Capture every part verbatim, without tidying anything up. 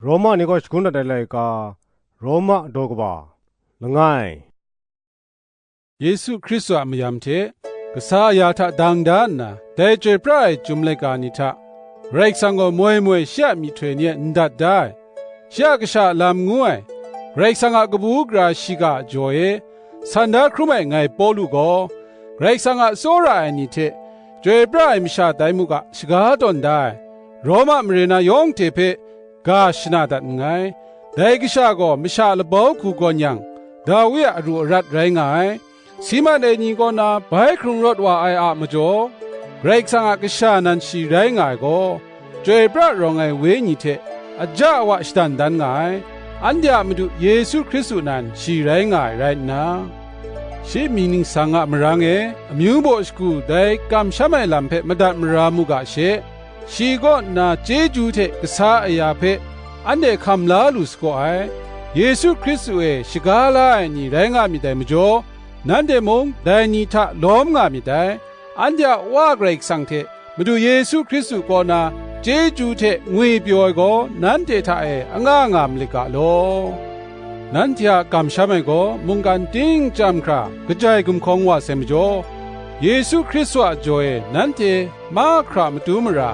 Roma ni kaw shagun dat ai laika, Roma daw kaba, langai. Yesu Hkristu a mayam hte, kasa ya hta dang da nna, dai chyoi pra ai Chyum laika ni hta, Karai Kasang gaw moi moi shi a myihtoi ni e ndat da ai, shi a kasha lam ngu ai, Karai Kasang a kabu gara shiga jaw e, san da hkrum ai ngai Pawlu gaw, Karai Kasang a tsawra ai ni hte, chyoi pra ai masha tai muk a shaga tawn da ai, Roma mare na yawng hte hpe ga shana dat nngai. Dai kasha gaw masha labau hku gawn yang, Dawi a aru arat rai nga ai. Si mat ai ni kaw na bai hkrung rawt wa ai a majaw, Karai Kasang a kasha nan shi rai nga ai gaw, chyoi pra rawng ai Wenyi hte aja wa shadan dan nga ai, anhte a Madu Yesu Hkristu nan shi rai nga ai rai nna, shi mying ningsang a marang e amyu baw shagu dai kamsham ai lam hpe madat mara mu ga she, shi kaw nna chyeju hte kasa aya hpe anhte hkam la lu sagaw ai, Yesu Hkristu e shaga la ai ni rai nga myit dai majaw, nanhte mung dai ni hta lawm nga myit dai. Anhte a Wa Karai Kasang hte Madu Yesu Hkristu kaw na chyeju hte ngwipyaw ai gaw nanhte hta e anga nga malit ga law. Nanhte a kamsham ai gaw mungkan ting chyam hkra kajai gumhkawng wa sai majaw, Yesu Hkristu a jaw e nanhte mahkra matu mara,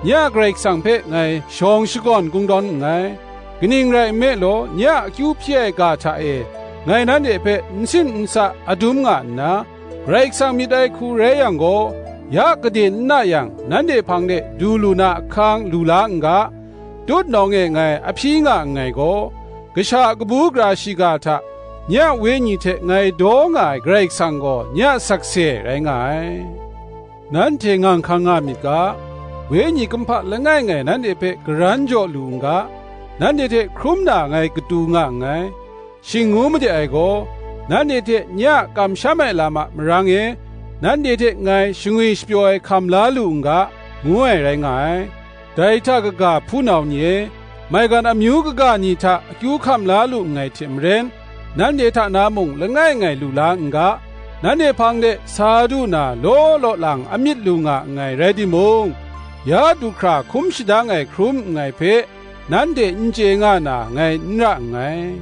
nye a Karai Kasang hpe ngai shawng shakawn kungdawn nngai. Kaning rai nme law, nye a akyu hpyi ai ga hta e ngai nanhte hpe n sin n sa adum nga nna, Karai Kasang myit ai hku rai yang gaw, ya kade n na yang, nanhte hpang de du lu na ahkang lu la n ga, tutnawng e ngai ahpyi nga nngai gaw, kasha a kabu gara shiga hta nye a wenyi hte ngai daw nga ai Karai Kasang gaw nye a sakse rai nga ai. Nanhte ngang hkang nga myit ga, wenyi kumhpa langai ngai nanhte hpe garan jaw lu n ga, nanhte hte hkrum na ngai katu nga nngai. Shing ngu made ai gaw, nanhte hte nye a kamsham ai lam a marang e, nanhte hte ngai shangwi shapyaw ai hkam la lu n ga, ngu ai rai nga ai. Dai hta kaga hpunau ni e, maigan amyu kaga ni hta akyu hkam la lu nngai hte maren, nanhte hta na mung langai ngai lu la n ga, nanhte hpang de sa du na law law lang a myit lu nga nngai rai timung, ya du hkra hkum shadang ai hkrum nngai hpe, nanhte n chye nga na ngai n ra nngai.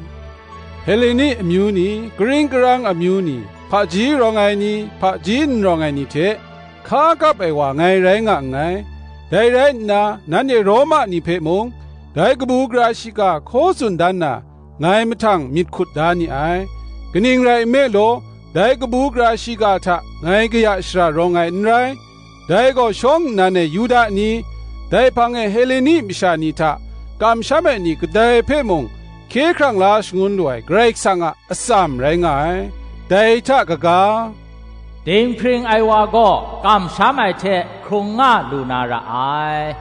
Heleni amyu ni, karing karang amyu ni, hpaji rawng ai ni, hpaji n rawng ai ni hte, hka kap ai wa ngai rai nga nngai. Dai rai nna, nanhte Roma ni hpe mung, dai kabu gara shiga hkaw tsun dan na, ngai mahtang myit hkut da ni ai. Kaning rai nme law, dai kabu gara shiga hta ngai kaya shara rawng ai n rai. Dai gaw shawng nnan e Yuda ni, dai hpang e Heleni masha ni hta kamsham ai ni kadai hpe mung hkye hkrang la shangun lu ai Karai Kasang a atsam rai nga ai. Dai hta kaga, dinghpring ai wa gaw kamsham ai hte hkrung nga lu na ra ai,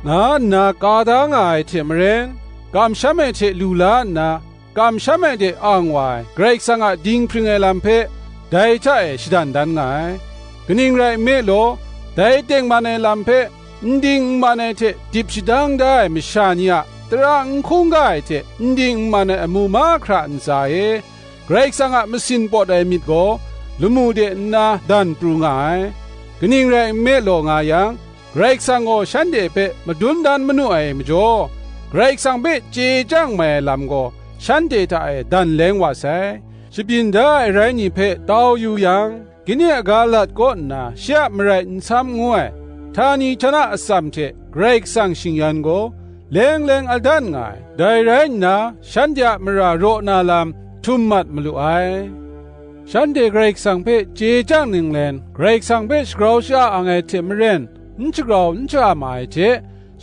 nga nna ka da nga ai hte maren, kamsham ai hte lu la nna, kamsham ai de ang wa ai Karai Kasang a dinghpring ai lam hpe dai hta e shadan dan nga ai. Kaning rai nme law, dai tengman ai lam hpe n ding n man ai hte dip shadang da ai masha ni a tara n hkungga ai hte n ding n man ai amu mahkra ntsa e, Karai Kasang a masin pawt ai myit gaw lamu de nna dan pru nga ai. Kaning rai nme law nga yang, Karai Kasang gaw shanhte hpe madun dan manu ai majaw, Karai Kasang hpe chye chyang mai ai lam gaw shanhte hta e dan leng wa sai. Shapyin da ai rai ni hpe tau yu yang, kani aga lat kaw nna shi a marai n sam ngu ai, htani htana atsam hte Karai Kasang shingyan gaw, leng leng a dan nga ai. Dai rai nna, shanhte a mara raw na lam htum mat malu ai. Shanhte Karai Kasang hpe chye chyang ninglen, Karai Kasang hpe shagrau sha-ang ai hte maren, n shagrau n sha ma ai hte,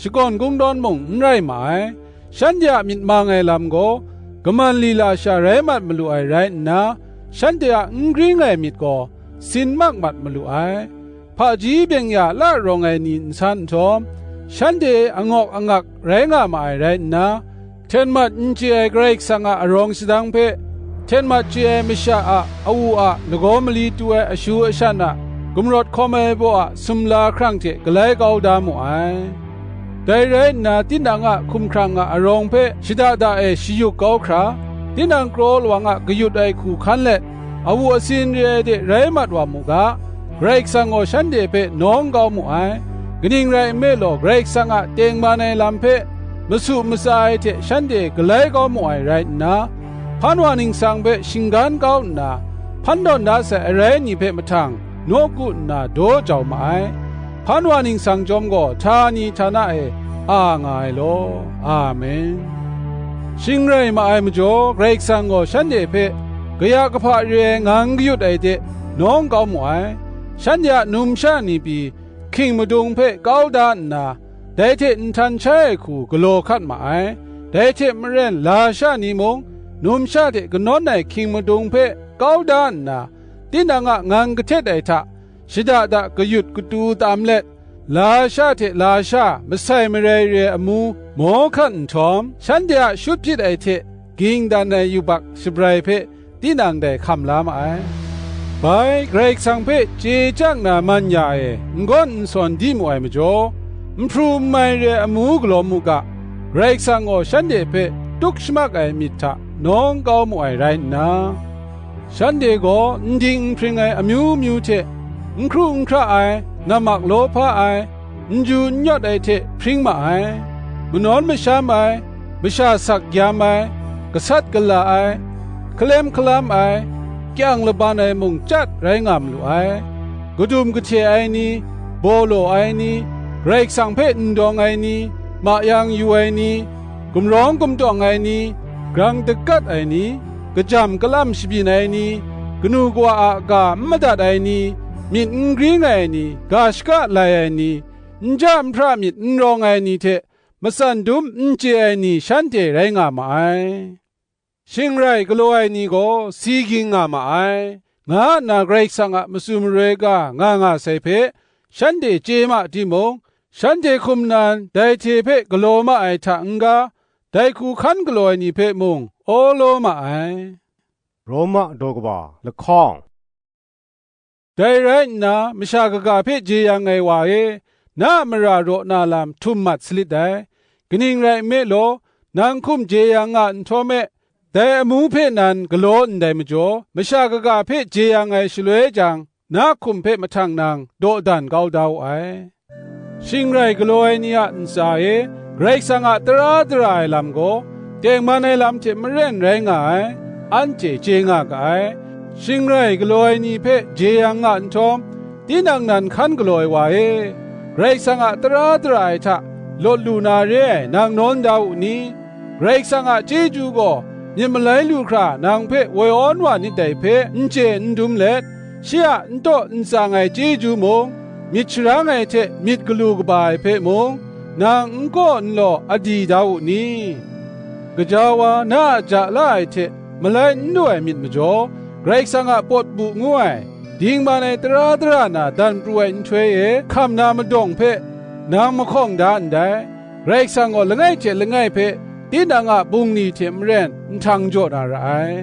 shakawn kungdawn mung n rai ma ai. Shanhte a myit mang ai lam gaw, kaman lila sha rai mat malu ai rai nna, shanhte a n gring ai myit gaw, sin mak mat malu ai. Hpaji byeng-ya la rawng ai ni nsan nhtawm, shanhte angawk angak rai nga ma ai rai nna, hten mat n chye ai Karai Kasang a arawng sadang hpe, hten mat chye ai masha a awu a lagaw mali tu ai ashu ashan a gumrawt hkawm ai baw a sumla hkrang hte galai kau da mu ai. Dai rai nna, tinang a hkumhkrang a arawng hpe shada da e shayuk kau hkra, tinang kraw lawang a kayut ai hku hkan let, awu asin re ai de rai mat wa mu ga, Karai Kasang gaw shanhte hpe nawng kau mu ai. Kaning rai nme law, Karai Kasang a tengman ai lam hpe masu matsa ai hte shanhte galai kau mu ai rai nna, hpan wa ningsang hpe shinggan kau nna, hpan tawn da sai arai ni hpe mahtang nawku nna daw jau ma ai. Hpan wa ningsang chyawm gaw htani htana e a nga ai law. Amen. Shing rai ma ai majaw, Karai Kasang gaw shanhte hpe kaya kahpa re ai ngang kayut ai de nawng kau mu ai. Shanhte a numsha ni pyi hkying madung hpe kau da nna, dai hte nhtan shai ai hku galaw hkat ma ai. Dai hte maren, lasha ni mung, numsha hte kanawn ai hkying madung hpe kau da nna, tinang a ngang kahtet ai hta shada da kayut katu tam let, lasha hte lasha masai marai re ai amu maw hkat nhtawm, shanhte a shut hpyit ai hte ging dan ai yubak shabrai hpe tinang dai hkam la ma ai. Bai, Karai Kasang hpe chye chyang na man ya e n gawn n sawn di mu ai majaw, n hpru n mai re ai amu galaw mu ga, Karai Kasang gaw shanhte hpe tuk shamak ai myit hta nawng kau mu ai rai nna, shanhte gaw n ding n hpring ai amyu myu hte, n hkru n hkra ai, nammak lawhpa ai, n ju n yawt ai hte hpring ma ai, manawn masham ai, masha sak yam ai, gasat gala ai, hkalem hkalam ai, kyang laban ai mung chyat rai nga malu ai, kadum kahte ai ni, baw law ai ni, Karai Kasang hpe n dawng ai ni, ma yang yu ai ni, gumrawng gumtawng ai ni, grang dagat ai ni, kajam kalam shabyin ai ni, kanu kawa a ga n madat ai ni, myit n gring ai ni, ga shaka lai ai ni, n ja n hpra myit n rawng ai ni hte matsan dum n chye ai ni shanhte rai nga ma ai. Shing rai galaw ai ni gaw si ging nga ma ai, nga nna Karai Kasang a matsun maroi ga nga nga sai hpe shanhte chye ma timung, shanhte hkum nan dai hte hpe galaw ma ai hta n-ga, dai hku hkan galaw ai ni hpe mung awlaw ma ai. Roma daw kaba lahkawng. Dai rai nna, masha kaga hpe jeyang ai wa e, na a mara raw na lam htum mat salit dai. Kaning rai nme law, nang hkum jeyang nga nhtawm e, dai amu hpe nan galaw ndai majaw, masha kaga hpe jeyang ai shaloi jang, na hkum hpe mahtang nang dawdan kau da wu ai. Shing rai galaw ai ni a ntsa e, Karai Kasang a tara dara ai lam gaw, tengman ai lam hte maren rai nga ai, anhte chye nga ga ai. Shing rai galaw ai ni hpe jeyang nga nhtawm, tinang nan hkan galaw ai wa e, Karai Kasang a tara dara ai hta lawt lu na re ai nang nawn da u ni? Karai Kasang a chyeju gaw myit malai lu hkra nang hpe woi awn wa nit dai hpe n chye n dum let, shi a n taw n tsang ai chyeju mung, myit sharang ai hte myit galu kaba ai hpe mung, nang n kaw n law a di da u ni? Gaja wa na a ja la ai hte malai n lu ai myit majaw, Karai Kasang a pawt bu ngu ai, dingman ai tara dara na dan pru ai nhtoi e hkam na madawng hpe nang mahkawng da ndai. Karai Kasang gaw langai hte langai hpe tinang a bungli hte maren nhtang jaw na ra ai.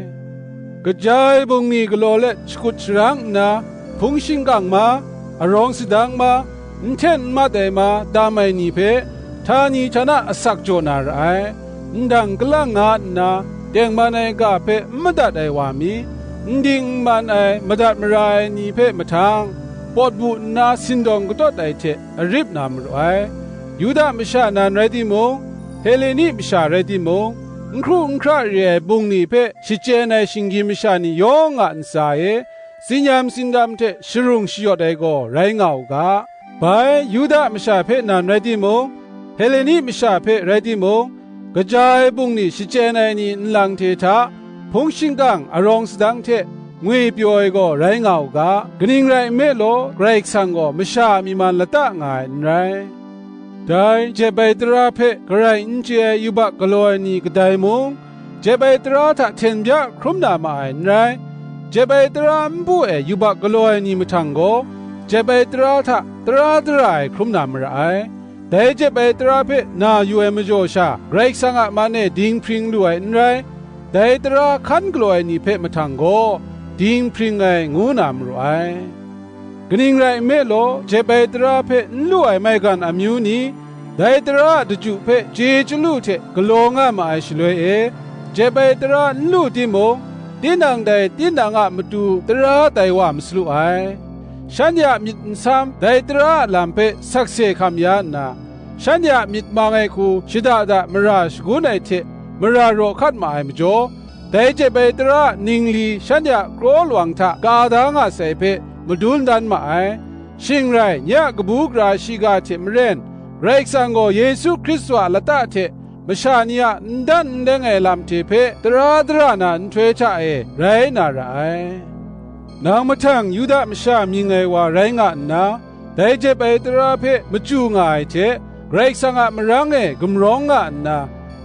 Kaja ai bungli galaw let shakut sharang nna, hpung shingkang ma, arawng sadang ma, n hten n mat ai ma tam ai ni hpe, htani htana asak jaw na ra ai. Ndang kalang nga nna, tengman ai ga hpe n madat ai wa mi, n ding n man ai madat mara ai ni hpe mahtang, pawt bu nna sindawng katawt ai hte arip na maru ai. Yuda masha nan rai timung, Heleni masha rai timung, n hkru n hkra re ai bungli hpe shachyen ai shinggyim masha ni yawng a ntsa e, tsinyam tsindam hte sharung shayawt ai gaw rai nga u ga. Bai, Yuda masha hpe nan rai timung, Heleni masha hpe rai timung, kaja ai bungli shachyen ai ni nlang hte hta, hpung shingkang arawng sadang hte ngwi pyaw ai gaw rai nga u ga. Kaning rai nme law, Karai Kasang gaw masha a myi man lata nga ai n rai. Dai jep ai tara hpe garai n chye ai yubak galaw ai ni kadai mung, jep ai tara hta hten bya hkrum na ma ai n rai. Jep ai tara npu e yubak galaw ai ni mahtang gaw, jep ai tara hta tara dara ai hkrum na mara ai. Dai jep ai tara hpe na yu ai majaw sha, Karai Kasang a man e dinghpring lu ai n rai. Dai tara hkan galaw ai ni hpe mahtang gaw, dinghpring ai ngu na maru ai. Kaning rai nme law, jep ai tara hpe n lu ai maigan amyu ni, dai tara a daju hpe chye chyalu hte galaw nga ma ai shaloi e, jep ai tara n lu timung, tinang dai tinang a matu tara tai wa masalu ai. Shanhte a myit nsam dai tara a lam hpe sakse hkam ya nna, shanhte a myit mang ai hku shada da mara shagun ai hte mara raw hkat ma ai majaw, dai jep ai tara a ningli shanhte a kraw lawang hta ka da nga sai hpe madun dan ma ai. Shing rai, nye a kabu gara shiga hte maren, Karai Kasang gaw Yesu Hkristu a lata hte masha ni a n dan n leng ai lam hte hpe tara dara na nhtoi hta e rai na ra ai. Nang mahtang Yuda masha mying ai wa rai nga nna, dai jep ai tara hpe machyu nga ai hte, Karai Kasang a marang e gumrawng nga nna,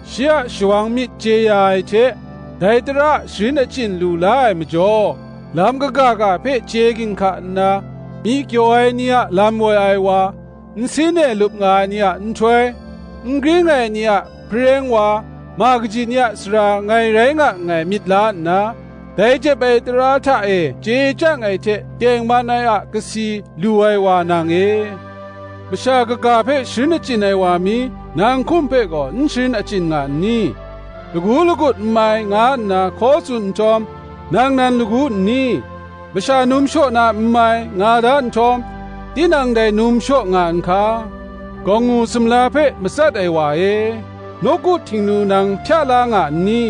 shi a shawang myit chye ya ai hte, dai tara a sharin achyin lu la ai majaw, lam kaga ga hpe chye ginhka nna, myi kyaw ai ni a lam woi ai wa, nsin e lup nga ai ni a nhtoi, n gring ai ni a hpareng wa, ma kaji ni a sara ngai rai nga nngai myit la nna, dai jep ai tara hta e chye chyang ai hte tengman ai a kasi lu ai wa nang e, masha kaga hpe sharin achyin ai wa mi, nang hkum hpe gaw n sharin achyin nga n ni? Lagu lagut n mai, nga nna hkaw tsun nhtawm, nang nan lagu n ni? Masha num shaw na n mai, nga da nhtawm, tinang dai num shaw nga n hka? Gawngngu sumla hpe matsat ai wa e, nawku htingnu nang hpya la nga n ni?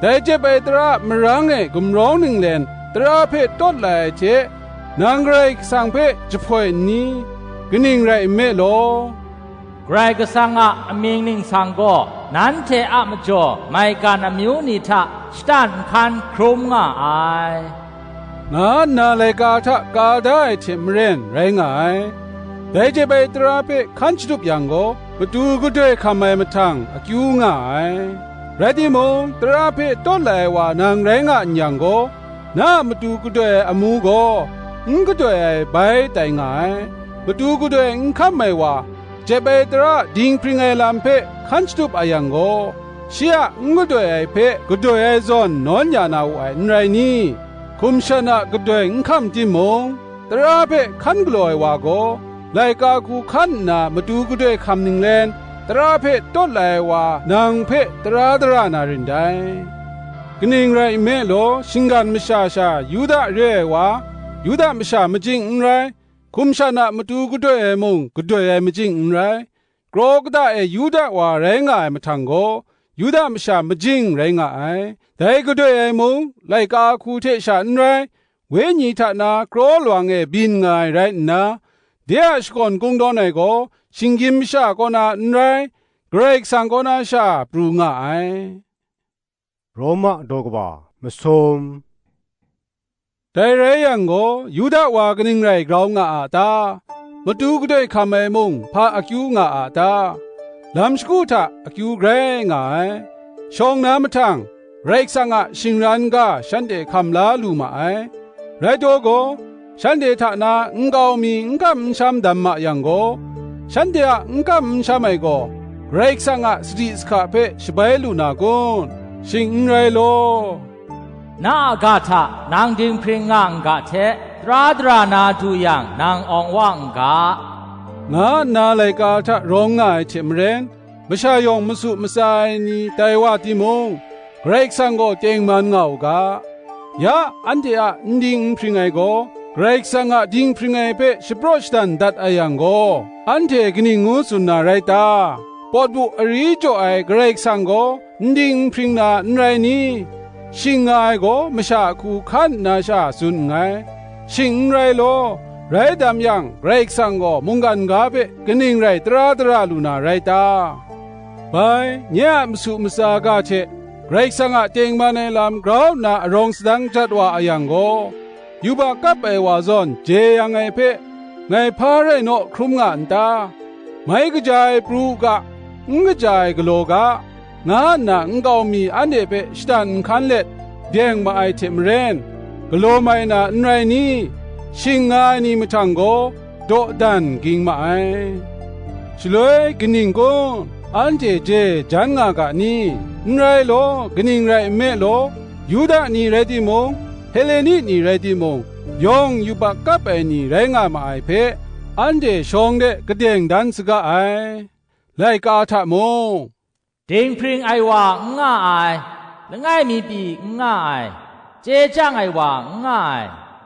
Dai jep ai tara a marang e gumrawng ninglen tara hpe tawt lai ai hte, nang Karai Kasang hpe jahpoi n ni? Kaning rai nme law, Karai Kasang a amying ningsang gaw nanhte a majaw maigan amyu ni hta shatan nhkan hkrum nga ai, nga nna laika hta ka da ai hte maren rai nga ai. Dai jep ai tara hpe hkan shatup yang gaw, matu gadoi hkam ai mahtang akyu nga ai. Rai timung, tara hpe tawt lai ai wa nang rai nga n yang gaw, na a matu gadoi ai amu gaw n gadoi ai bai tai nga ai. Matu gadoi n hkam ai wa, jep ai tara a dinghpring ai lam hpe hkan shatup a yang gaw, shi a n gadoi ai hpe gadoi ai zawn nawn ya na wu ai, n rai ni? Hkum shan a gadoi n hkam timung, tara hpe hkan galaw ai wa gaw, laika hku hkan nna matu gadoi hkam ninglen, tara hpe tawt lai ai wa nang hpe tara dara na rin dai. Kaning rai nme law, shinggan masha sha Yuda re ai wa, Yuda masha majing n rai, hkum shan a matu gadoi ai mung gadoi ai majing n rai, kraw kata e Yuda wa rai nga ai mahtang gaw, Yuda masha majing rai nga ai. Dai gadoi ai mung, laika hku hte sha n rai, wenyi hta na kraw lawang e byin nga ai rai nna, de a shakawn kungdawn ai gaw, shinggyim masha kaw na n rai, Karai Kasang kaw na sha pru nga ai. Roma daw kaba masum. Dai rai yang gaw, Yuda wa kaning rai grau nga a ta? Matu gadoi hkam ai mung hpa akyu nga a ta? Lam shagu hta akyu grai nga ai. Shawng na mahtang, Karai Kasang a shingran ga shanhte hkam la lu ma ai. Rai taw gaw, shanhte hta na nkau mi n kam n sham dam ma yang gaw, shanhte a n kam n sham ai gaw, Karai Kasang a sadi sahka hpe shabai lu na kun? Shing n rai law. Na a ga hta nang dinghpring nga n ga hte, tara dara na du yang, nang awng wa n ga, nga nna laika hta rawng nga ai hte maren, masha yawng masu matsa ai ni tai wa timung, Karai Kasang gaw tengman nga u ga. Ya, anhte a n ding n hpring ai gaw, Karai Kasang a dinghpring ai hpe shapraw shadan dat a yang gaw, anhte kaning ngu tsun na rai ta? Pawt bu ari jaw ai Karai Kasang gaw n ding n hpring na n rai ni? Shing nga ai gaw masha a hku hkan nna sha tsun nngai. Shing n rai law, rai dam yang, Karai Kasang gaw mungkan ga hpe kaning rai tara dara lu na rai ta? Bai, nye a masu matsa ga hte Karai Kasang a tengman ai lam grau nna arawng sadang jat wa a yang gaw, yubak kap ai wa zawn jeyang ai hpe, ngai hpa rai naw hkrum nga n ta? Mai kaja ai pru u ga, n kaja ai galaw ga, nga nna nkau mi anhte hpe shatan n hkan let, deng ma ai hte maren, galaw mai na n rai ni? Shing nga ai ni mahtang gaw, dawdan ging ma ai. Shaloi kaning kun? Anhte je jan nga ga ni? N rai law, kaning rai nme law, Yuda ni rai timung, Heleni ni rai timung, yawng yubak kap ai ni rai nga ma ai hpe, anhte shawng de kadeng dan saga ai. Laika hta mung, dinghpring ai wa n nga ai, langai mi pyi n nga ai, chye chyang ai wa n nga ai,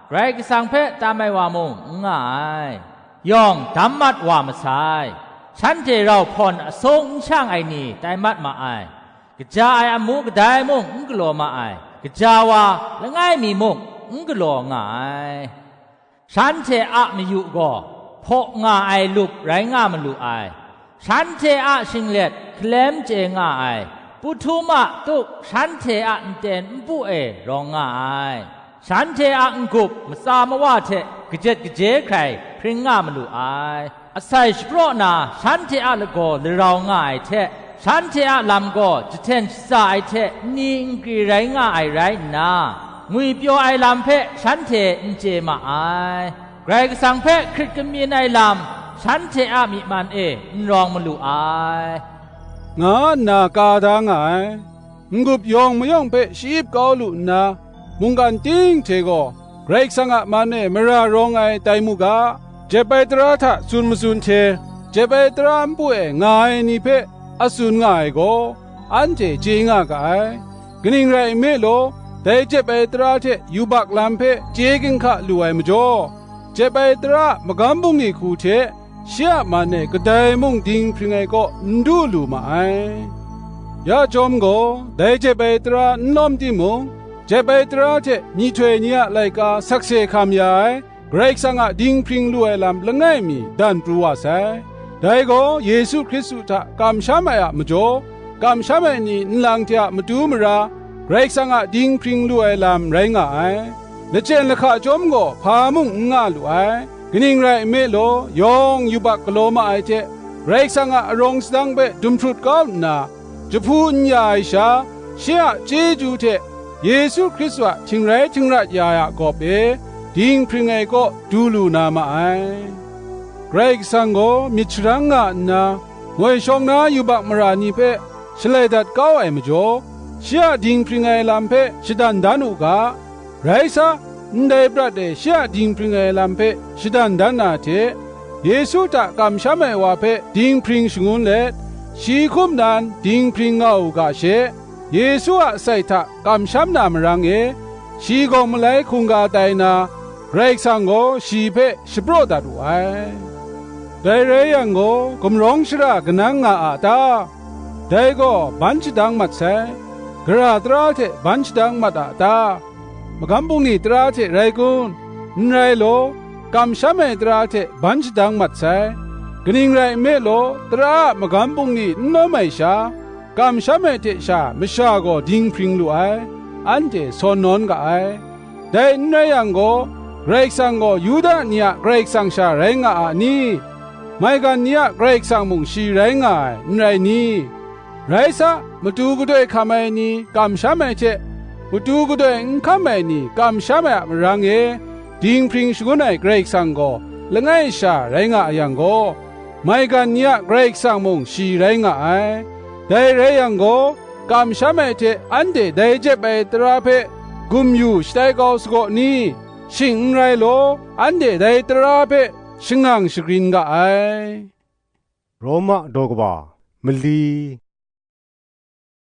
Karai Kasang hpe tam ai wa mung n nga ai, yawng dam mat wa masai. Shanhte rau hpawn asung n shang ai ni tai mat ma ai, kaja ai amu kadai mung n galaw ma ai, kaja wa langai mi mung n galaw nga ai. Shanhte a mayu gaw hpaw nga ai lup rai nga malu ai. Shanhte a shinglet hkalem chye nga ai, pu htum a tuk shanhte a nten npu e rawng nga ai. Shanhte a n-gup matsa mawa hte kajet kaje hkrai hpring nga malu ai. Asai shapraw na shanhte a lagaw larau nga ai hte, shanhte a lam gaw jahten shaza ai hte nni nkri rai nga ai rai nna, ngwipyaw ai lam hpe shanhte n chye ma ai. Karai Kasang hpe hkrit kamyin ai lam shanhte a myi man e n rawng malu ai, nga nna ka da nga ai. N-gup yawng mayawng hpe sha-ip kau lu nna, mungkan ting hte gaw Karai Kasang a man e mara rawng ai tai mu ga, jep ai tara hta tsun matsun hte, jep ai tara npu e nga ai ni hpe a tsun nga ai gaw, anhte chye nga ga ai. Kaning rai nme law, dai jep ai tara hte yubak lam hpe chye ginhka lu ai majaw, jep ai tara a magam bungli hku hte shi a man e kadai mung dinghpring ai kaw n du lu ma ai. Ya chyawm gaw, dai jep ai tara n lawm timung, jep ai tara hte myihtoi ni a laika sakse hkam ya ai, Karai Kasang a dinghpring lu ai lam langai mi dan pru wa sai. Dai gaw Yesu Hkristu hta kamsham ai a majaw, kamsham ai ni nlang hte a matu mara, Karai Kasang a dinghpring lu ai lam rai nga ai. Lachyen lahka chyawm gaw hpa mung n nga lu ai. Kaning rai nme law, yawng yubak galaw ma ai hte, Karai Kasang a arawng sadang hpe dumhprut kau nna, jahpu n ya ai sha, shi a chyeju hte Yesu Hkristu a htingrai htingrat ya ai a gawp e dinghpring ai kaw du lu na ma ai. Karai Kasang gaw myit sharang nga nna, moi shawng na yubak mara ni hpe shalai dat kau ai majaw, shi a dinghpring ai lam hpe shadan dan u ga, rai sa, ndai prat e shi a dinghpring ai lam hpe shadan dan na hte, Yesu hta kamsham ai wa hpe dinghpring shangun let, shi hkum nan dinghpring nga u ga she, Yesu a sai hta kamsham na marang e, shi gawng malai hkungga tai na, Karai Kasang gaw shi hpe shapraw dat wu ai. Dai rai yang gaw, gumrawng shara kanang nga a ta? Dai gaw ban shadang mat sai. Gara tara hte ban shadang mat a ta? Magam bungli tara hte rai kun? N rai law, kamsham ai tara hte ban shadang mat sai. Kaning rai nme law, tara a magam bungli n lawm ai sha, kamsham ai hte sha masha gaw dinghpring lu ai, anhte sawn nawn ga ai. Dai n rai yang gaw, Karai Kasang gaw Yuda ni a Karai Kasang sha rai nga a ni? Maigan ni a Karai Kasang mung shi rai nga ai, n rai ni? Rai sa, matu gadoi hkam ai ni kamsham ai hte, matu gadoi n hkam ai ni kamsham ai a marang e, dinghpring shangun ai Karai Kasang gaw langai sha rai nga yang gaw, maigan ni a Karai Kasang mung shi rai nga ai. Dai rai yang gaw, kamsham ai hte anhte dai jep ai tara hpe gumyu shatai kau sagaw ni? Shing n rai law, anhte dai tara hpe shangang shagrin ga ai. Roma daw kaba, mali.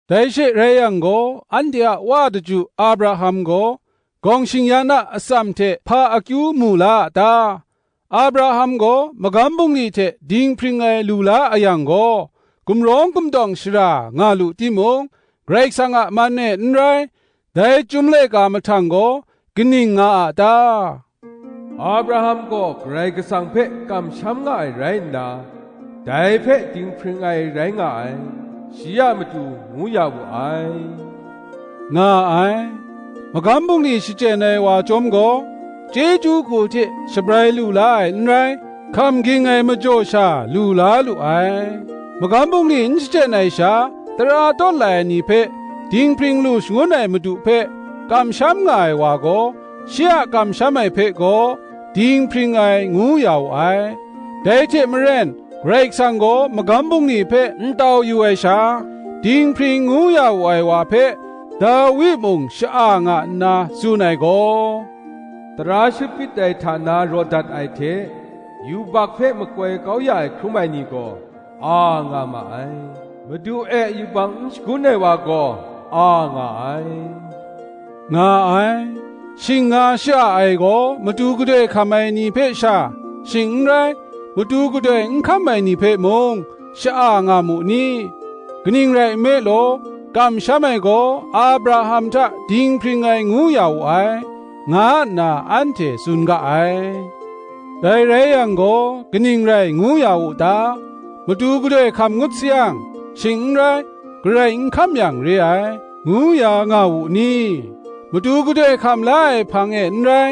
Dai she rai yang gaw, anhte a wa daju Abraham gaw, gawng shingyan a atsam hte hpa akyu mu la a ta? Abraham gaw magam bungli hte dinghpring ai lu la a yang gaw, gumrawng gumtawng shara nga lu timung, Karai Kasang a man e n rai, dai Chyum laika mahtang gaw kaning nga a ta? Abraham gaw Karai Kasang hpe kamsham nga ai rai nna, dai hpe dinghpring ai rai nga ai, shi a matu ngu ya wu ai, nga ai. Magam bungli shachyen ai wa chyawm gaw, chyeju hku hte shabrai lu la ai n rai, hkam ging ai majaw sha lu la lu ai. Magam bungli n shachyen ai sha, tara tawt lai ai ni hpe dinghpring lu shangun ai Madu hpe kamsham nga ai wa gaw, shi a kamsham ai hpe gaw dinghpring ai ngu ya wu ai. Dai hte maren, Karai Kasang gaw magam bungli hpe n tau yu ai sha, dinghpring ngu ya wu ai wa hpe Dawi mung sha-a nga nna tsun ai gaw, Tara shapit ai hta na raw dat ai hte, yubak hpe makoi kau ya ai hkrum ai ni gaw, a nga ma ai. Madu e yubak n shagun ai wa gaw, a nga ai, nga ai. Shing nga sha ai gaw, matu gadoi hkam ai ni hpe sha, shing n rai, matu gadoi n hkam ai ni hpe mung sha-a nga mu ni? Kaning rai nme law, kamsham ai gaw Abraham hta dinghpring ai ngu ya wu ai, nga nna anhte tsun ga ai. Dai rai yang gaw, kaning rai ngu ya u ta? Matu gadoi hkam ngut sayang, shing n rai, garai n hkam yang re ai, ngu ya nga wu ni? Matu gadoi hkam la ai hpang e n rai,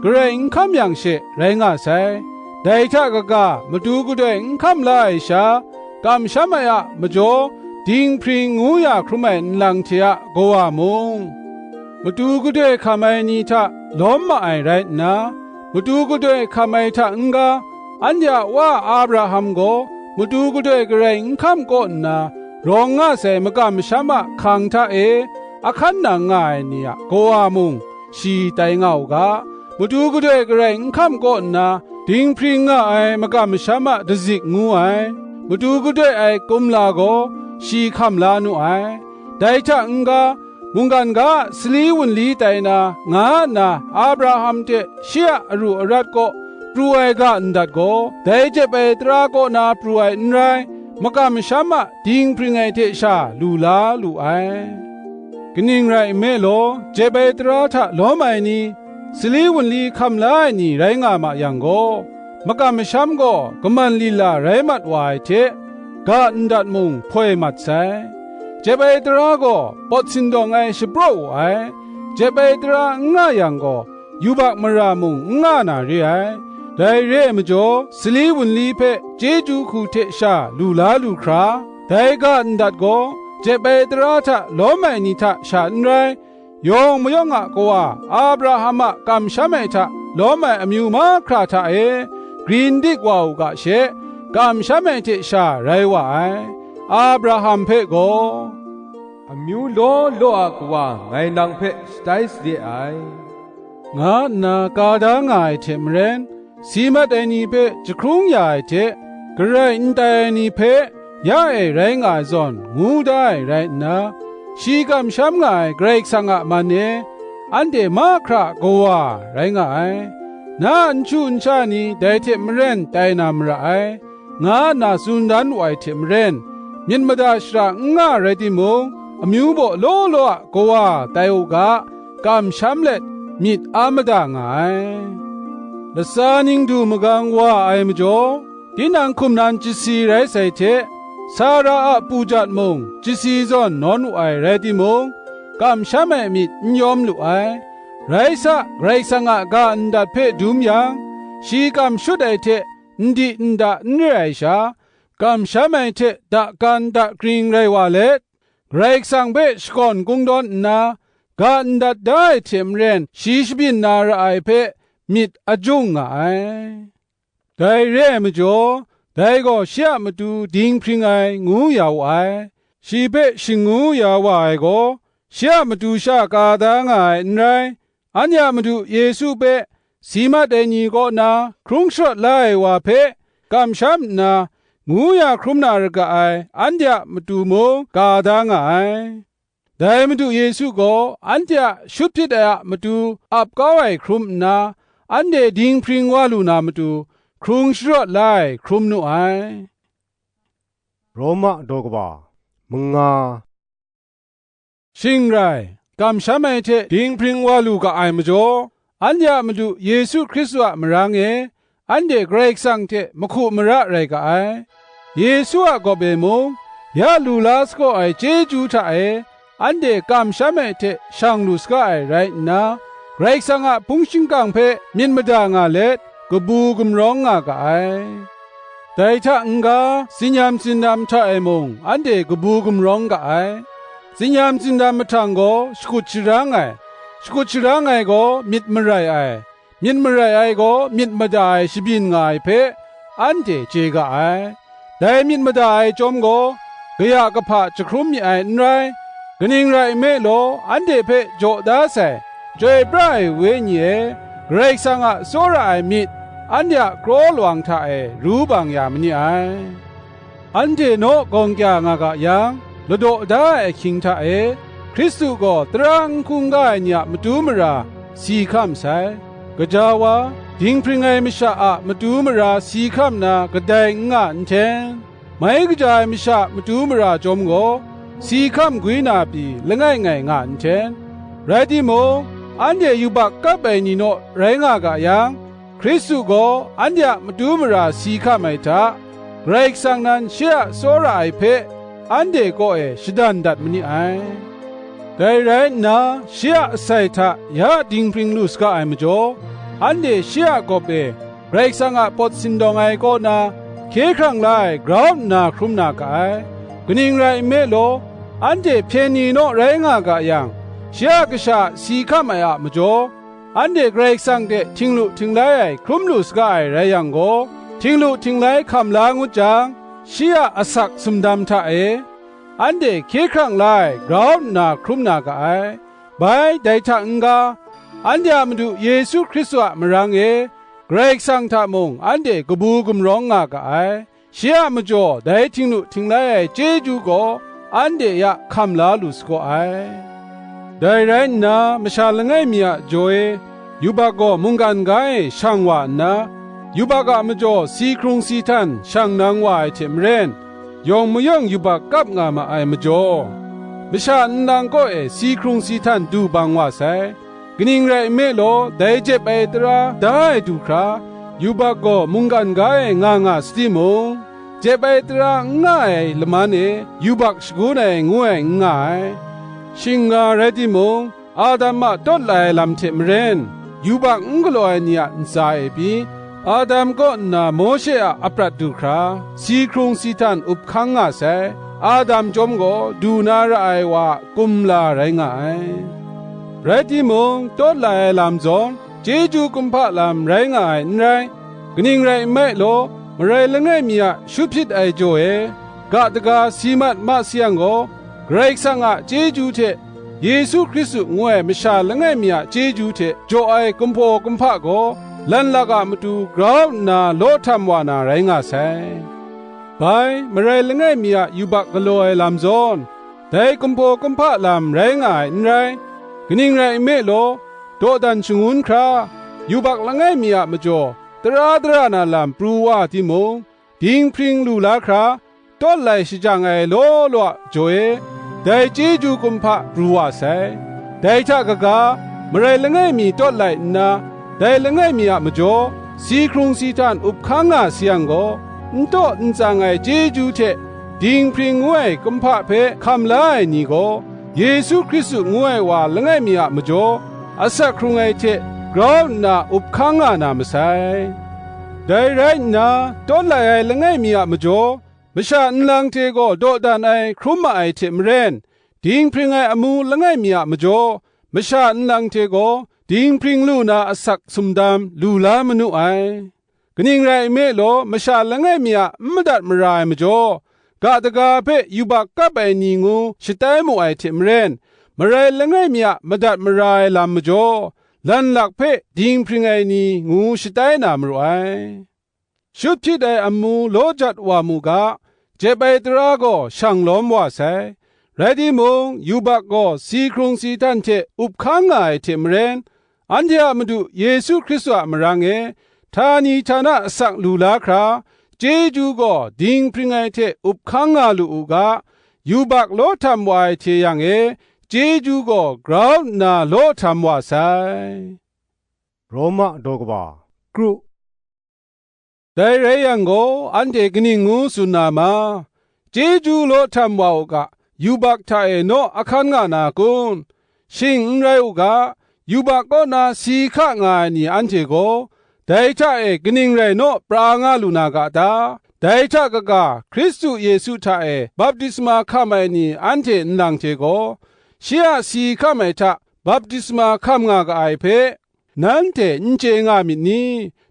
garai n hkam yang she rai nga sai. Dai hta kaga, matu gadoi n hkam la ai sha, kamsham ai a majaw dinghpring ngu ya hkrum ai nlang hte a kawa mung, matu gadoi hkam ai ni hta lawm ma ai rai nna, matu gadoi hkam ai hta n-ga, anhte a wa Abraham gaw matu gadoi garai n hkam kaw nna rawng nga sai makam masham a hkang hta e ahkan nang nga ai ni a kawa mung, shi tai nga u ga, matu gadoi garai n hkam kaw nna dinghpring nga ai makam masham a dazik ngu ai, matu gadoi ai kumla gaw shi hkam la nu ai. Dai hta n-ga, mungkan ga a sali wunli tai na, nga nna Abraham hte shi a aru arat kaw pru ai ga ndat gaw, dai jep ai tara kaw na pru ai n rai, makam masham a dinghpring ai hte sha lu la lu ai. Kaning rai nme law, jep ai tara hta lawm ai ni, sali wunli hkam la ai ni rai nga ma yang gaw, makam masham gaw kaman lila rai mat wa ai hte, ga ndat mung hpoi mat sai. Jep ai tara gaw pawt sindawng ai shapraw wu ai, jep ai tara n nga yang gaw, yubak mara mung n nga na re ai. Dai re ai majaw, sali wunli hpe chyeju hku hte sha lu la lu hkra, dai ga ndat gaw jep ai tara hta lawm ai ni hta sha n rai, yawng mayawng a kawa Abraham a kamsham ai hta lawm ai amyu mahkra hta e grin dik wa u ga she, kamsham ai hte sha rai wa ai. Abraham hpe gaw, "Amyu law law a kawa ngai nang hpe shatai sade ai," nga nna ka da nga ai hte maren, si mat ai ni hpe jahkrung ya ai hte, garai n tai ai ni hpe ya e rai nga ai zawn ngu da ai rai nna, shi kamsham nga ai Karai Kasang a man e anhte mahkra kawa rai nga ai. Na a n shu n sha ni dai hte maren tai na mara ai, nga nna tsun dan wu ai hte maren, myit mada shara n nga rai timung, amyu baw law law a kawa tai u ga, kamsham let myit a mada nga ai. Latsa ning du magang wa ai majaw, tinang hkum nan chyasi rai sai hte, Sara a pujat mung chyasi zawn nawn wu ai rai timung, kamsham ai myit n yawm lu ai. Rai sa, Karai Kasang a ga ndat hpe dum yang, shi kam shut ai hte n di n da n re ai sha, kamsham ai hte dakan dakring rai wa let, Karai Kasang hpe shakawn kungdawn nna, ga ndat da ai hte maren shi shabyin na ra ai hpe myit a jung nga ai. Dai re ai majaw, dai gaw shi a matu dinghpring ai ngu ya wu ai. Shi hpe shingngu ya wa ai gaw, shi a matu sha ka da nga ai n rai, anhte a Madu Yesu hpe si mat ai ni kaw na hkrung sharawt la ai wa hpe kamsham nna, ngu ya hkrum na ra ga ai anhte a matu mung ka da nga ai. Dai Madu Yesu gaw anhte a shut hpyit ai a matu ap kau ai hkrum nna, anhte dinghpring wa lu na matu hkrung sharawt la ai hkrum nu ai. Roma daw kaba manga. Shing rai, kamsham ai hte dinghpring wa lu ga ai majaw, anhte a Madu Yesu Hkristu a marang e, anhte Karai Kasang hte mahku mara rai ga ai. Yesu a gawp e mung, ya lu la sagaw ai chyeju hta e, anhte kamsham ai hte shang lu saga ai rai nna, Karai Kasang a hpung shingkang hpe myit mada nga let, kabu gumrawng nga ga ai. Dai hta n-ga, tsinyam tsindam hta e mung anhte kabu gumrawng ga ai. Tsinyam tsindam mahtang gaw shakut sharang ai, shakut sharang ai gaw myit marai ai, myit marai ai gaw myit mada ai shabyin nga ai hpe, anhte chye ga ai. Dai myit mada ai chyawm gaw, kaya kahpa jahkrum mi ai n rai, kaning rai nme law, anhte hpe jaw da sai, chyoi pra ai Wenyi e, Karai Kasang a tsawra ai myit, anhte a kraw lawang hta e ru bang ya ma ni ai. Anhte naw gawng kya nga ga yang, ladaw da ai ahkying hta e, Hkristu gaw tara n hkungga ai ni a matu mara si hkam sai. gaja wa, dinghpring ai masha a matu mara si hkam na kadai n nga nhten, mai kaja ai masha a matu mara chyawm gaw, si hkam gwi na pyi langai ngai nga nhten. Rai timung, anhte yubak kap ai ni naw rai nga ga yang, Hkristu gaw anhte a matu mara si hkam ai hta, Karai Kasang nan shi a tsawra ai hpe anhte kaw e shadan dat ma ni ai. Dai rai nna, shi a asai hta ya dinghpring lu saga ai majaw, anhte shi a gawp e Karai Kasang a pawt sindawng ai kaw na hkye hkrang la ai grau nna hkrum na ga ai. Kaning rai nme law, anhte hpyen ni naw rai nga ga yang, shi a kasha a si hkam ai a majaw, anhte Karai Kasang hte htinglu htinglai ai hkrum lu saga ai rai yang gaw, htinglu htinglai hkam la ngut jang, shi a asak sumdam hta e, anhte hkye hkrang la ai grau nna hkrum na ga ai. Bai, dai hta n-ga, anhte a Madu Yesu Hkristu a marang e, Karai Kasang hta mung anhte kabu gumrawng nga ga ai. Shi a majaw dai htingnu htinglai ai chyeju gaw anhte ya hkam la lu sagaw ai. Dai rai nna, masha langai mi a jaw e, yubak gaw mungkan ga e shang wa nna, yubak a majaw si hkrung si htan shang nang wa ai hte maren, yawng mayawng yubak kap nga ma ai majaw, masha nlang kaw e si hkrung si htan du bang wa sai. Kaning rai nme law, dai jep ai tara da ai du hkra, yubak gaw mungkan ga e nga nga sa timung, jep ai tara n nga ai laman e yubak shagun ai ngu ai n nga ai. Shing nga rai timung, Adam a tawt lai ai lam hte maren, yubak n galaw ai ni a ntsa e pyi, Adam kaw nna Mawshe a aprat du hkra, si hkrung si htan up hkang nga sai. Adam chyawm gaw du na ra ai wa a kumla rai nga ai. Rai timung, tawt lai ai lam zawn, chyeju kumhpa lam rai nga ai n rai. Kaning rai nme law, marai langai mi a shut hpyit ai jaw e, ga daga si mat ma sayang gaw, Karai Kasang a chyeju hte, Yesu Hkristu ngu ai masha langai mi a chyeju hte jaw ai kumhpaw kumhpa gaw, lanlak a matu grau nna law htam wa na rai nga sai. Bai, marai langai mi a yubak galaw ai lam zawn, dai kumhpaw kumhpa lam rai nga ai n rai. Kaning rai nme law, dawdan shangun hkra, yubak langai mi a majaw tara dara na lam pru wa timung, dinghpring lu la hkra, tawt lai shajang ai law law a jaw e, dai chyeju kumhpa pru wa sai. Dai hta kaga, marai langai mi tawt lai nna, dai langai mi a majaw, si hkrung si htan up hkang nga sayang gaw, n taw n tsang ai chyeju hte dinghpring ngu ai kumhpa hpe hkam la ai ni gaw, Yesu Hkristu ngu ai wa langai mi a majaw, asak hkrung ai hte grau nna up hkang nga na masai. Dai rai nna, tawt lai ai langai mi a majaw, masha nlang hte gaw dawdan ai hkrum ma ai hte maren, dinghpring ai amu langai mi a majaw, masha nlang hte gaw dinghpring lu na asak sumdam lu la manu ai. Kaning rai nme law, masha langai mi a n madat mara ai majaw, ga daga hpe yubak kap ai ni ngu shatai mu ai hte maren, marai langai mi a madat mara ai lam majaw, lanlak hpe dinghpring ai ni ngu shatai na maru ai. Shut hpyit ai amu law jat wa mu ga, jep ai tara gaw shang lawm wa sai. Rai timung, yubak gaw si hkrung si htan hte up hkang nga ai hte maren, anhte a Madu Yesu Hkristu a marang e, htani htana asak lu la hkra, chyeju gaw dinghpring ai hte up hkang nga lu u ga, yubak law htam wa ai hte yang e, chyeju gaw grau nna law htam wa sai. Roma daw kaba, kru. Dai rai yang gaw, anhte kaning ngu tsun na ma? Chyeju law htam wa u ga, yubak hta e naw ahkan nga na kun? Shing n rai u ga, yubak kaw na si hka nga ai ni anhte gaw, dai hta e kaning rai naw pra nga lu na ga ta? Dai hta kaga, Hkristu Yesu hta e baptisma hkam ai ni anhte nlang hte gaw, shi a si hkam ai hta baptisma hkam nga ga ai hpe, nanhte n chye nga myit ni?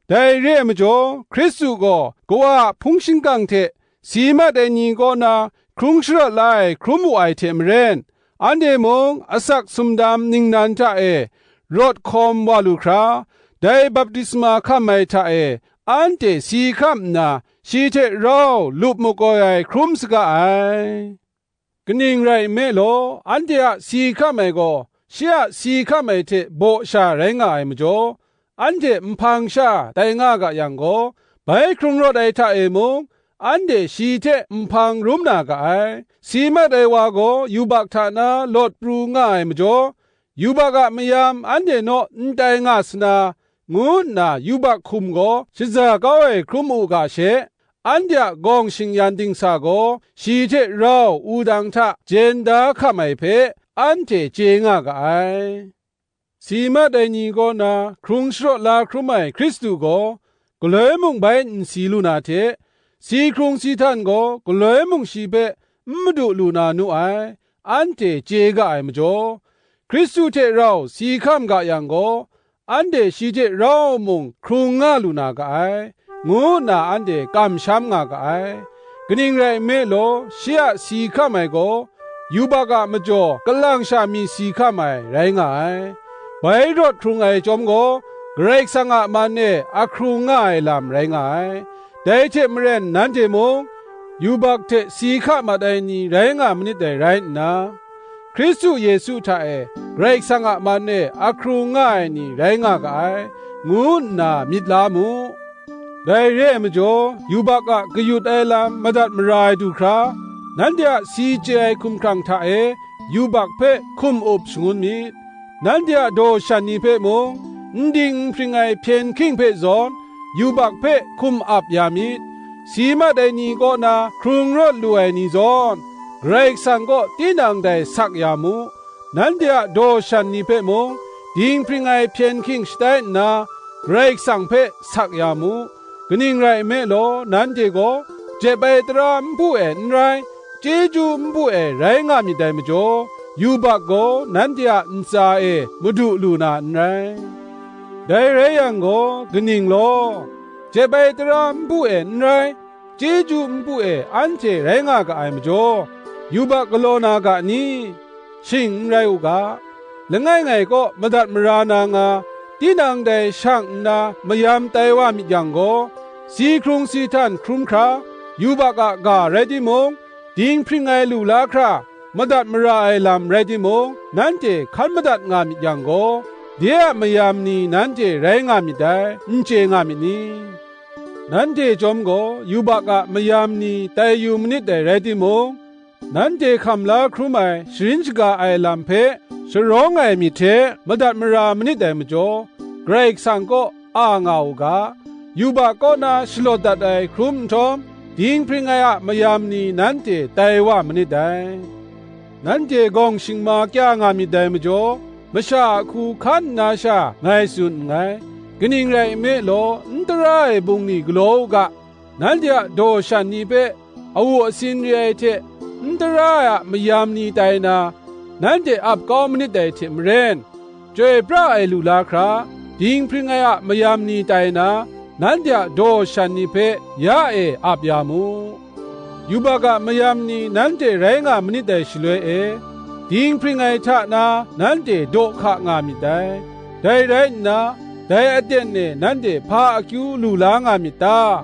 Dai re ai majaw, Hkristu gaw Kawa a hpung shingkang hte si mat ai ni kaw na hkrung sharawt la ai hkrum wu ai hte maren, anhte mung asak sumdam ningnan hta e rawt hkawm wa lu hkra, dai baptisma hkam ai hta e anhte si hkam nna, shi hte rau lup makoi ai hkrum saga ai. Kaning rai nme law, anhte a si hkam ai gaw, shi a si hkam ai hte baw sha rai nga ai majaw, anhte nhpang sha tai nga ga yang gaw, bai hkrung rawt ai hta e mung, anhte shi hte nhpang rum na ga ai. Si mat ai wa gaw yubak hta na lawt pru nga ai majaw, yubak a mayam anhte naw n tai nga sa na, ngu nna yubak hkum gaw shaza kau ai hkrum u ga she, anhte a gawng shingyan dingsa gaw shi hte rau wudang hta jen da hkam ai hpe anhte chye nga ga ai. Si mat ai ni kaw na hkrung sharawt la hkrum ai Hkristu gaw, galoi mung bai n si lu na hte, si hkrung si htan gaw galoi mung shi hpe n madu lu na nu ai, anhte chye ga ai majaw, Hkristu hte rau si hkam ga yang gaw, anhte shi hte rau mung hkrung nga lu na ga ai, ngu nna anhte kamsham nga ga ai. Kaning rai nme law, shi a si hkam ai gaw, yubak a majaw kalang sha mi si hkam ai rai nga ai. Bai rawt hkrung ai chyawm gaw, Karai Kasang a man e a hkrung nga ai lam rai nga ai. Dai hte maren nanhte mung, yubak hte si hka mat ai ni rai nga manit dai rai nna, Hkristu Yesu hta e Karai Kasang a man e a hkrung nga ai ni rai nga ga ai, ngu nna myit la mu. Dai re ai majaw, yubak a kayut ai lam madat mara ai du hkra, nanhte a si chye ai hkumhkrang hta e yubak hpe hkum up shangun myit. Nanhte a daw shan ni hpe mung, n ding n hpring ai hpyen hking hpe zawn, yubak hpe hkum ap ya myit. Si mat ai ni kaw na hkrung rawt lu ai ni zawn, Karai Kasang kaw tinang dai sak ya mu. Nanhte a daw shan ni hpe mung, dinghpring ai hpyen hking shatai nna, Karai Kasang hpe sak ya mu. Kaning rai nme law, nanhte gaw jep ai tara npu e n rai, chyeju npu e rai nga myit dai majaw, yubak gaw nanhte a ntsa e madu lu na n rai. Dai rai yang gaw, kaning law? Jep ai tara npu e n rai, chyeju npu e anhte rai nga ga ai majaw, yubak galaw na ga ni? Shing n rai u ga. Langai ngai kaw madat mara na nga, tinang dai shang nna mayam tai wa myit yang gaw, si hkrung si htan hkrum hkra, yubak a ga rai timung, dinghpring ai lu la hkra, madat mara ai lam rai timung, nanhte hkan madat nga myit yang gaw, de a mayam ni nanhte rai nga myit dai, n chye nga myit ni? Nanhte chyawm gaw yubak a mayam ni tai yu manit dai rai timung, nanhte hkam la hkrum ai sharin shaga ai lam hpe sharawng ai myit hte madat mara manit dai majaw, Karai Kasang kaw a nga u ga. Yubak kaw na shalawt dat ai hkrum nhtawm, dinghpring ai a mayam ni nanhte tai wa manit dai. Nanhte gawng shingma kya nga myit dai majaw, masha a hku hkan nna sha ngai tsun nngai. Kaning rai nme law, n tara ai bungli galaw u ga. Nanhte a daw shan ni hpe awu asin re ai hte n tara ai a mayam ni tai na, nanhte ap kau manit dai hte maren, chyoi pra ai lu la hkra, dinghpring ai a mayam ni tai na, nanhte a daw shan ni hpe ya e ap ya mu. Yubak a mayam ni nanhte rai nga manit dai shaloi e, dinghpring ai hta na nanhte daw hka nga myit dai. Dai rai nna, dai aten e nanhte hpa akyu lu la nga myit ta?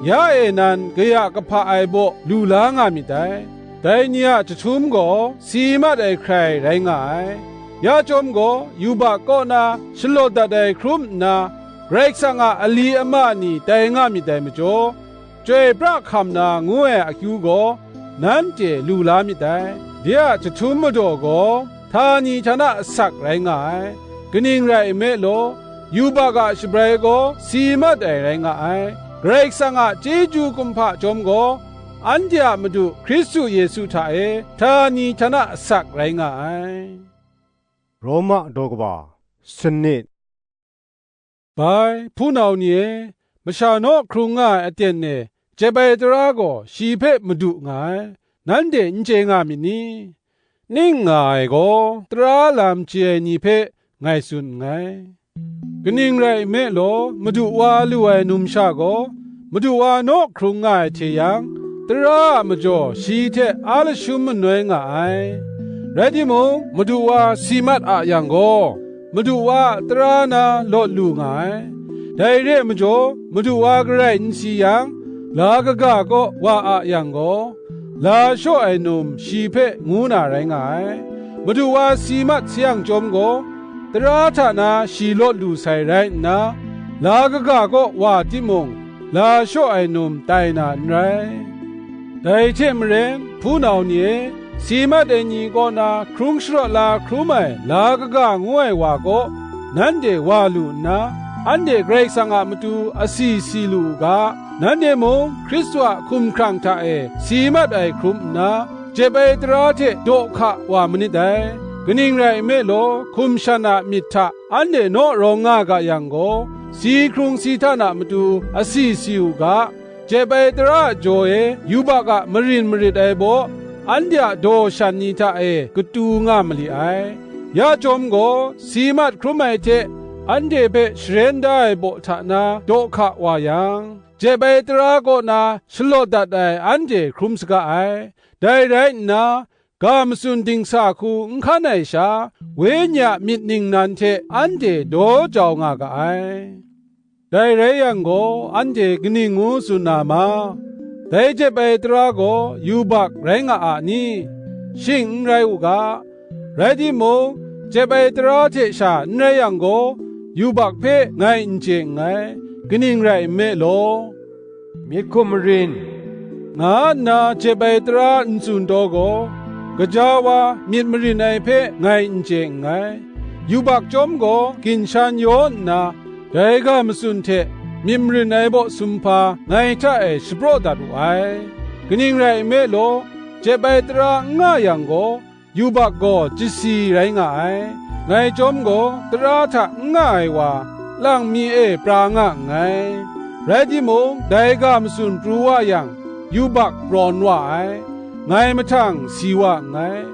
Ya e nan kaya kahpa ai baw lu la nga myit dai. Dai ni a jahtum gaw si mat ai hkrai rai nga ai. Ya chyawm gaw, yubak kaw na shalawt dat ai hkrum nna, Karai Kasang a ali ama ni tai nga myit dai majaw, chyoi pra hkam na ngu ai akyu gaw, nanhte lu la myit dai. De a jahtum madaw gaw, htani htana asak rai nga ai. Kaning rai nme law, yubak a shabrai gaw si mat ai rai nga ai. Karai Kasang a chyeju kumhpa chyawm gaw, anhte a Madu Hkristu Yesu hta e htani htana asak rai nga ai. Roma daw kaba sanit. Bai, hpunau ni e, masha naw hkrung nga ai aten e jep ai tara gaw shi hpe madu nga ai, nanhte n chye nga myit ni? Ning nga ai gaw, tara lam chye ai ni hpe ngai tsun nngai. Kaning rai nme law, madu wa lu ai numsha gaw, madu wa naw hkrung nga ai hte yang, tara a majaw shi hte a lashum manoi nga ai. Rai timung, madu wa si mat a yang gaw, madu wa a tara na lawt lu nga ai. Dai re ai majaw, madu wa garai n si yang, la kaga kaw wa a yang gaw, la shaw ai num shi hpe ngu na rai nga ai. Madu wa si mat sayang chyawm gaw, tara hta na shi lawt lu sai rai nna, la kaga kaw wa timung, la shaw ai num tai na n rai. Dai hte maren, hpunau ni e, si mat ai ni kaw na hkrung sharawt la hkrum ai la kaga ngu ai wa kaw, nanhte wa lu nna, anhte Karai Kasang a matu asi si lu u ga, nanhte mung Hkristu a hkumhkrang hta e si mat ai hkrum nna, jep ai tara hte daw hka wa manit dai. Kaning rai nme law, hkum shan a myit hta anhte naw rawng nga ga yang gaw, si hkrung si htan a matu asi si u ga, jep ai tara a jaw e yubak a marin marit ai baw, anhte a daw shan ni hta e katu nga mali ai. Ya chyawm gaw, si mat hkrum ai hte anhte hpe sharen da ai baw hta na daw hka wa yang, jep ai tara kaw na shalawt dat ai anhte hkrum saga ai. Dai rai nna, ga matsun dingsa hku n hkan ai sha, Wenyi a myit ningnan hte anhte daw jau nga ga ai. Dai rai yang gaw, anhte kaning ngu tsun na ma? Dai jep ai tara gaw yubak rai nga a ni? Shing n rai u ga. Rai timung, jep ai tara hte sha n rai yang gaw, yubak hpe ngai n chye nngai, kaning rai nme law, myit hkum marin, nga nna jep ai tara n tsun taw gaw, gaja wa myit marin ai hpe ngai n chye nngai. Yubak chyawm gaw ginshan yaw nna, dai ga matsun hte myit marin ai baw sumhpa ngai hta e shapraw dat wu ai. Kaning rai nme law, jep ai tara n nga yang gaw, yubak gaw chyasi rai nga ai. Ngai chyawm gaw, tara hta n nga ai wa, lang mi e pra nga nngai. Rai timung, dai ga matsun pru wa yang, yubak prawn wa ai, ngai mahtang si wa nngai.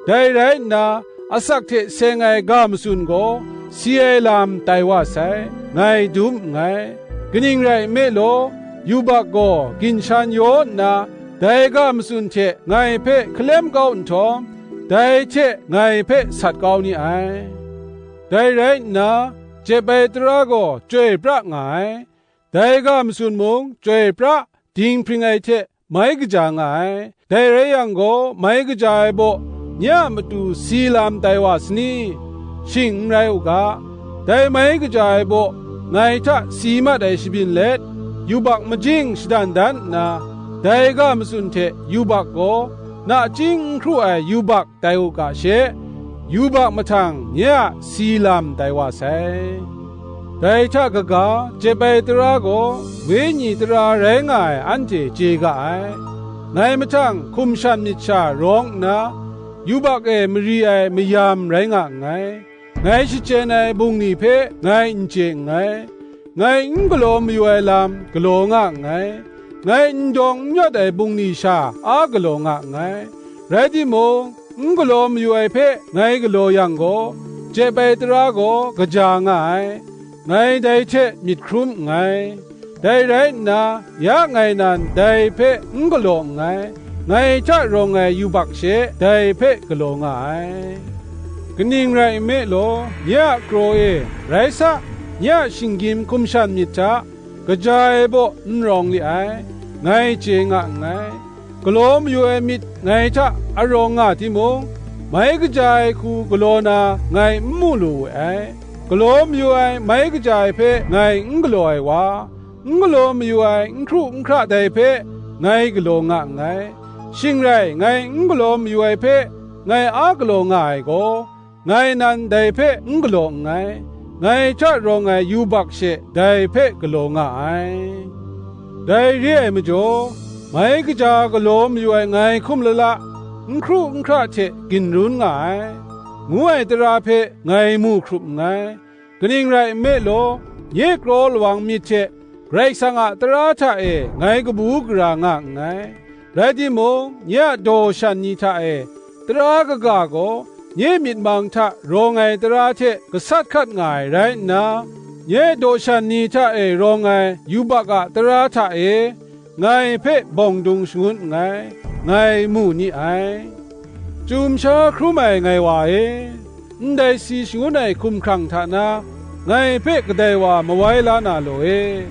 Dai rai nna, asak hte seng ai ga matsun gaw, si ai lam tai wa sai, ngai dum nngai. Kaning rai nme law, yubak gaw ginshan yaw nna, dai ga matsun hte ngai hpe hkalem kau nhtawm, dai hte ngai hpe sat kau ni ai. Dai rai nna, jep ai tara gaw chyoi pra nga ai. Dai ga matsun mung chyoi pra, dinghpring ai hte mai kaja nga ai. Dai rai yang gaw, mai kaja ai baw, nye a matu si lam tai wa sani? Shing n rai u ga. Dai mai kaja ai baw, ngai hta si mat ai shabyin let, yubak majing shadan dan nna, dai ga matsun hte yubak gaw, nachying n hkru ai yubak tai u ga she, yubak mahtang nye a si lam tai wa sai. Dai hta kaga, jep ai tara gaw wenyi tara rai nga ai anhte chye ga ai. Ngai mahtang hkum shan myit sha rawng nna, yubak e mari ai mayam rai nga nngai. Ngai shachyen ai bungli hpe ngai n chye nngai. Ngai n galaw mayu ai lam galaw nga nngai. Ngai n dawng n yawt ai bungli sha a galaw nga nngai. Rai timung, n galaw mayu ai hpe ngai galaw yang gaw, jep ai tara gaw kaja nga ai. Ngai dai hte myit hkrum nngai. Dai rai nna, ya ngai nan dai hpe n galaw nngai, ngai hta rawng ai yubak she dai hpe galaw nga ai. Kaning rai nme law, nye a kraw e, rai sa, nye a shinggyim hkum shan myit hta, kaja ai baw n rawng li ai, ngai chye nga nngai. Galaw mayu ai myit ngai hta arawng nga timung, mai kaja ai hku galaw na ngai n mu lu we ai. Galaw mayu ai mai kaja ai hpe ngai n galaw ai wa, n galaw mayu ai n hkru n hkra dai hpe ngai galaw nga nngai. Shing rai, ngai n galaw mayu ai hpe ngai a galaw nga ai gaw, ngai nan dai hpe n galaw nngai, ngai hta rawng ai yubak she dai hpe galaw nga ai. Dai re ai majaw, mai kaja galaw mayu ai ngai hkum lala, n hkru n hkra hte ginrun nga ai, ngu ai tara hpe ngai mu hkrup nngai. Kaning rai nme law, nye kraw lawang myit hte Karai Kasang a tara hta e ngai kabu gara nga nngai. Rai timung, nye a daw shan ni hta e tara kaga gaw nye myit mang hta rawng ai tara hte gasat hkat nga ai rai nna, nye daw shan ni hta e rawng ai yubak a tara hta e ngai hpe bawng dung shangun nngai, ngai mu ni ai. Chyum sha hkrum ai ngai wa e, ndai si shangun ai hkumhkrang hta na ngai hpe kadai wa mawai la na law e.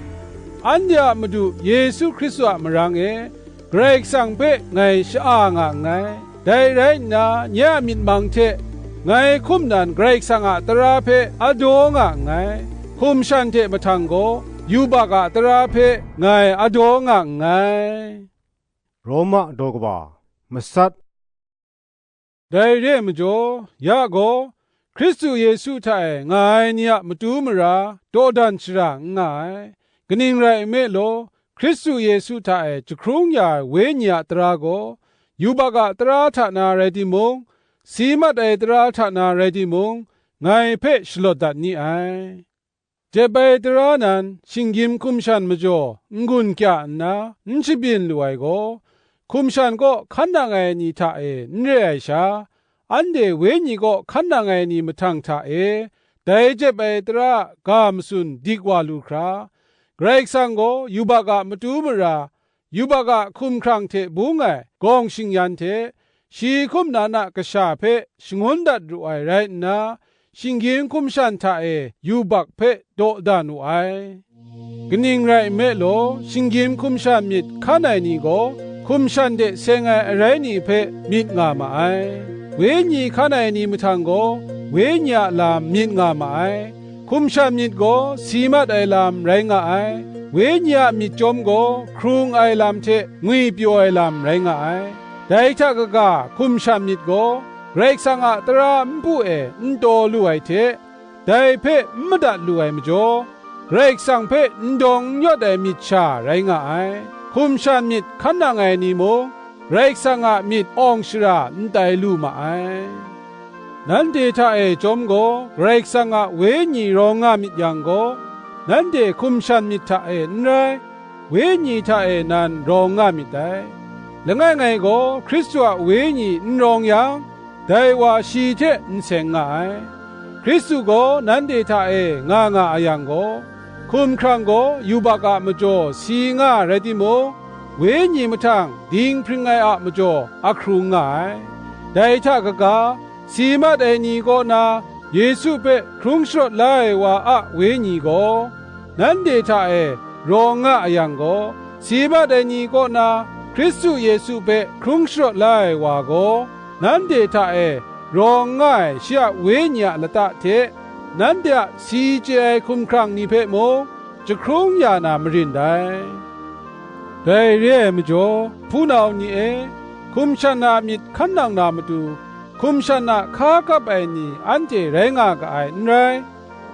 Anhte a Madu Yesu Hkristu a marang e, Karai Kasang hpe ngai sha-a nga nngai. Dai rai nna, nye a myit mang hte ngai hkum nan Karai Kasang a tara hpe adaw nga nngai; hkum shan hte mahtang gaw yubak a tara hpe ngai adaw nga nngai. Roma daw kaba, matsat. Dai re ai majaw, ya gaw, Hkristu Yesu hta e nga ai ni a matu mara dawdan shara n nga ai. Kaning rai nme law, Hkristu Yesu hta e jahkrung ya ai Wenyi a tara gaw, yubak a tara hta na rai timung, si mat ai tara hta na rai timung, ngai hpe shalawt dat ni ai. Jep ai tara nan shinggyim hkum shan majaw n-gun kya nna n shabyin lu ai gaw, hkum shan kaw hkan nang ai ni hta e n re ai sha, anhte Wenyi kaw hkan nang ai ni mahtang hta e, dai jep ai tara a ga matsun dik wa lu hkra, Karai Kasang gaw yubak a matu mara, yubak a hkumhkrang hte bung ai gawng shingyan hte, shi hkum nan a kasha hpe shangun dat ru ai rai nna, shinggyim hkum shan hta e yubak hpe dawdan wu ai. Kaning rai nme law, shinggyim hkum shan myit hkan ai ni gaw, hkum shan de seng ai arai ni hpe myit nga ma ai. Wenyi hkan ai ni mahtang gaw, Wenyi a lam myit nga ma ai. Hkum shan myit gaw si mat ai lam rai nga ai. Wenyi a myit chyawm gaw hkrung ai lam hte ngwipyaw ai lam rai nga ai. Dai hta kaga, hkum shan myit gaw Karai Kasang a tara npu e n taw lu ai hte, dai hpe n madat lu ai majaw, Karai Kasang hpe n dawng n yawt ai myit sha rai nga ai. Hkum shan myit hkan nang ai ni mung, Karai Kasang a myit awng shara n tai lu ma ai. Nanhte hta e chyawm gaw, Karai Kasang a Wenyi rawng nga myit yang gaw, nanhte hkum shan myit hta e n rai, Wenyi hta e nan rawng nga myit dai. Langai ngai gaw, Hkristu a Wenyi n rawng yang, dai wa shi hte n seng nga ai. Hkristu gaw nanhte hta e nga nga a yang gaw, hkumhkrang gaw yubak a majaw si nga ai rai timung, Wenyi mahtang dinghpring ai a majaw ahkrung nga ai. Dai hta kaga, si mat ai ni kaw na Yesu hpe hkrung sharawt la ai wa a Wenyi gaw, nanhte hta e rawng nga a yang gaw, si mat ai ni kaw na Hkristu Yesu hpe hkrung sharawt la ai wa gaw, nanhte hta e rawng nga ai shi a Wenyi a lata hte, nanhte a si chye ai hkumhkrang ni hpe mung jahkrung ya na marin dai. Dai re ai majaw, hpunau ni e, hkum shan a myit hkan nang na matu, hkum shan a hka kap ai ni anhte rai nga ga ai n rai.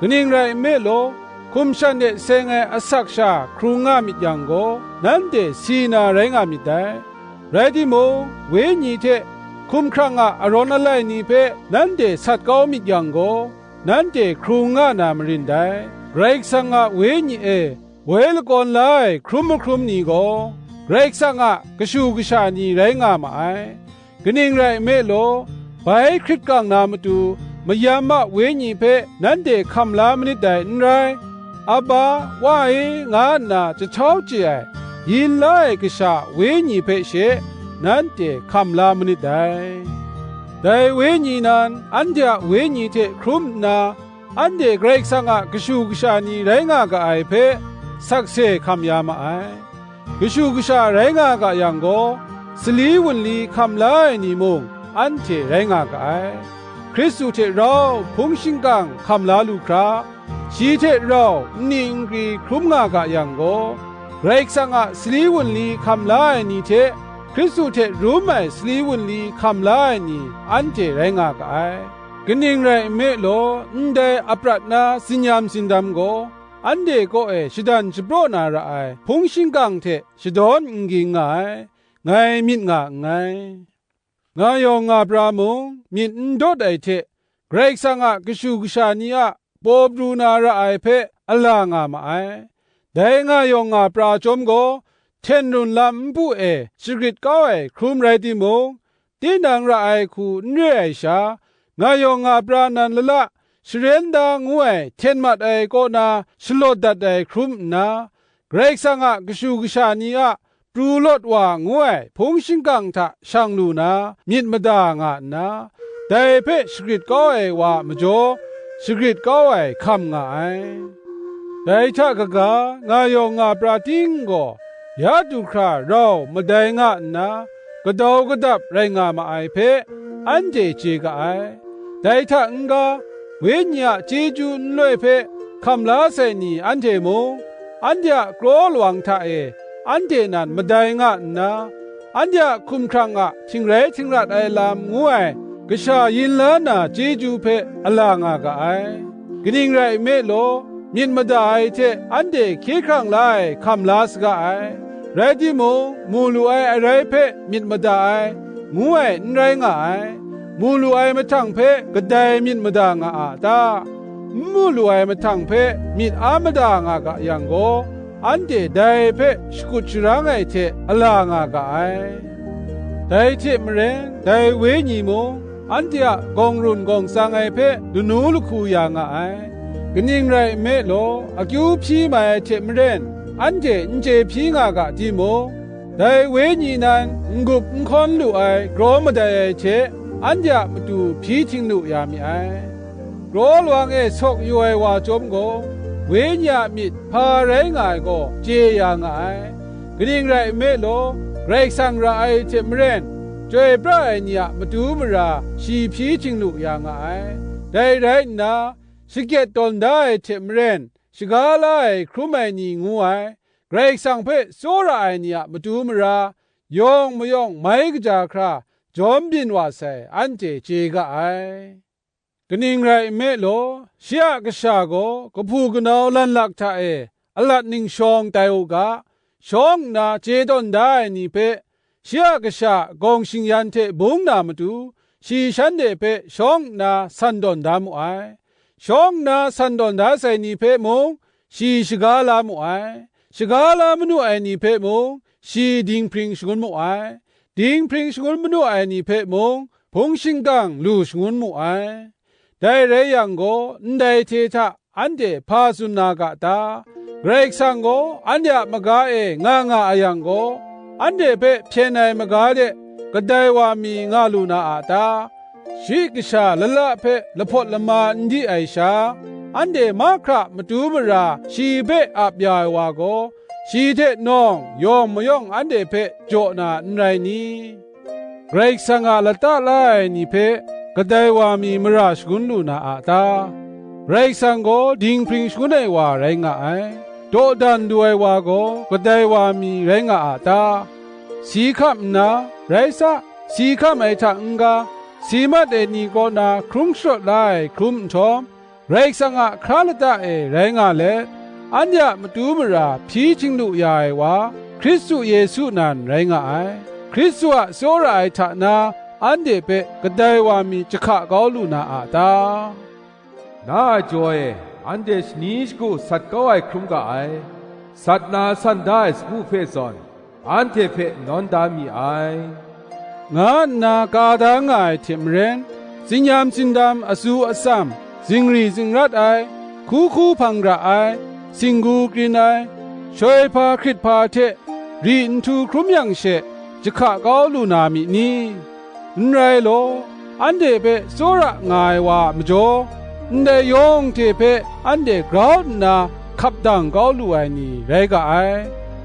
Kaning rai nme law, hkum shan de seng ai asak sha hkrung nga myit yang gaw, nanhte si na rai nga myit dai. Rai timung, Wenyi hte hkumhkrang a arawn alai ni hpe nanhte sat kau myit yang gaw, nanhte hkrung nga na marin dai. Karai Kasang a Wenyi e woi lakawn la ai hkrum mahkrum ni gaw, Karai Kasang a kashu kasha ni rai nga ma ai. Kaning rai nme law, bai hkrit gang na matu, mayam a Wenyi hpe nanhte hkam la manit dai n rai, Aba, Wa e, nga nna jahtau chye ai, yin la ai kasha a Wenyi hpe she nanhte hkam la manit dai. Dai Wenyi nan anhte a wenyi hte hkrum nna, anhte Karai Kasang a kashu kasha ni rai nga ga ai hpe sakse hkam ya ma ai. Kashu kasha rai nga ga yang gaw, sali wunli hkam la ai ni mung anhte rai nga ga ai. Hkristu hte rau hpung shingkang hkam la lu hkra, shi hte rau nni nkri hkrum nga ga yang gaw, Karai Kasang a sali wunli hkam la ai ni hte Hkristu hte rum ai sali wunli hkam la ai ni anhte rai nga ga ai. Kaning rai nme law, ndai aprat na zinyam zindam gaw, anhte kaw e shadan shapraw na ra ai hpung shingkang hte shadawn n ging nga ai, ngai myit nga nngai. Nga yawng nga pra mung, myit n dawt ai hte, Karai Kasang a kashu kasha ni a paw pru na ra ai hpe ala nga ma ai. Dai nga yawng nga pra chyawm gaw, hten run lam npu e shagrit kau ai hkrum rai timung, tinang ra ai hku n re ai sha, nga yawng nga pra nan lala, sharen da ngu ai hten mat ai kaw na shalawt dat ai hkrum nna, Karai Kasang a kashu kasha ni a pru lawt wa ngu ai hpung shingkang hta shang lu na myit mada nga nna, dai hpe shagrit kau ai wa a majaw, shagrit kau ai hkam nga ai. Dai hta kaga, nga yawng nga pra ting gaw, ya du hkra rau madai nga nna, gadau gadap rai nga ma ai hpe, anhte chye ga ai. Dai hta n-ga, Wenyi a chyeju nloi hpe hkam la sai ni anhte mung, anhte a kraw lawang hta e anhte nan madai nga nna, anhte a hkumhkrang a htingrai htingrat ai lam ngu ai kasha yin la na chyeju hpe a la nga ga ai. Kaning rai nme law, myit mada ai hte anhte hkye hkrang la ai hkam la saga ai. Rai timung, mu lu ai arai hpe myit mada ai, ngu ai n rai nga ai. Mu lu ai mahtang hpe kadai myit mada nga a ta? N mu lu ai mahtang hpe myit a mada nga ga yang gaw, anhte dai hpe shakut sharang ai hte a la nga ga ai. Dai hte maren, dai Wenyi mung anhte a gawng run gawng tsang ai hpe lanu lahku ya nga ai. Kaning rai nme law, akyu hpyi mai ai hte maren, anhte n chye hpyi nga ga timung, dai Wenyi nan n-gup n hkawn lu ai graw madai ai hte, anhte a matu hpyi htingnu ya mi ai. Kraw lawang e sawk yu ai wa chyawm gaw, Wenyi a myit hpa rai nga ai gaw chye ya nga ai. Kaning rai nme law, Karai Kasang ra ai hte maren, chyoi pra ai ni a matu mara shi hpyi htingnu ya nga ai. Dai rai nna, shagyet tawn da ai hte maren, shaga la ai hkrum ai ni ngu ai, Karai Kasang hpe tsawra ai ni a matu mara, yawng mayawng mai kaja hkra jawm byin wa sai, anhte chye ga ai. Kaning rai nme law, shi a kasha gaw kahpu kanau lanlak hta e alat ningshawng tai u ga, shawng nna chye tawn da ai ni hpe, shi a kasha gawng shingyan hte bung na matu, shi shanhte hpe shawng nna san tawn da mu ai. Shawng nna san tawn da sai ni hpe mung, shi shaga la mu ai. Shaga la manu ai ni hpe mung, shi dinghpring shangun mu ai. Dinghpring shangun manu ai ni hpe mung, hpung shingkang lu shangun mu ai. Dai rai yang gaw, ndai hte hta anhte hpa tsun na ga ta? Karai Kasang gaw anhte a maga e nga nga a yang gaw, anhte hpe hpyen ai maga de kadai wa mi nga lu na a ta? Shi kasha lala hpe lahpawt lama n di ai sha, anhte mahkra matu mara shi hpe ap ya ai wa gaw, shi hte nawng yawng mayawng anhte hpe jaw na n rai ni? Karai Kasang a lata la ai ni hpe kadai wa mi mara shangun lu na a ta? Karai Kasang gaw dinghpring shangun ai wa rai nga ai. Dawdan du ai wa gaw kadai wa mi rai nga a ta? Si hkam nna, rai sa, si hkam ai hta n-ga, si mat ai ni kaw na hkrung sharawt la ai hkrum nhtawm, Karai Kasang a hkra lata e rai nga let, anhte a matu mara hpyi htingnu ya ai wa, Hkristu Yesu nan rai nga ai. Hkristu a tsawra ai hta na, anhte hpe kadai wa mi jahka kau lu na a ta? Na a jaw e, anhte shani shagu sat kau ai hkrum ga ai, sat na san da ai sagu hpe zawn, anhte hpe nawn da mi ai, nga nna ka da nga ai hte maren, tsinyam tsindam, asu atsam, zingri zingrat ai, hku hku hpang ra ai, singgu krin ai, shoi hpa hkrit hpa hte ri nhtu hkrum yang she, jahka kau lu na mi ni? N rai law, anhte hpe tsawra nga ai wa a majaw, ndai yawng hte hpe anhte grau nna hkap dang kau lu ai ni rai ga ai.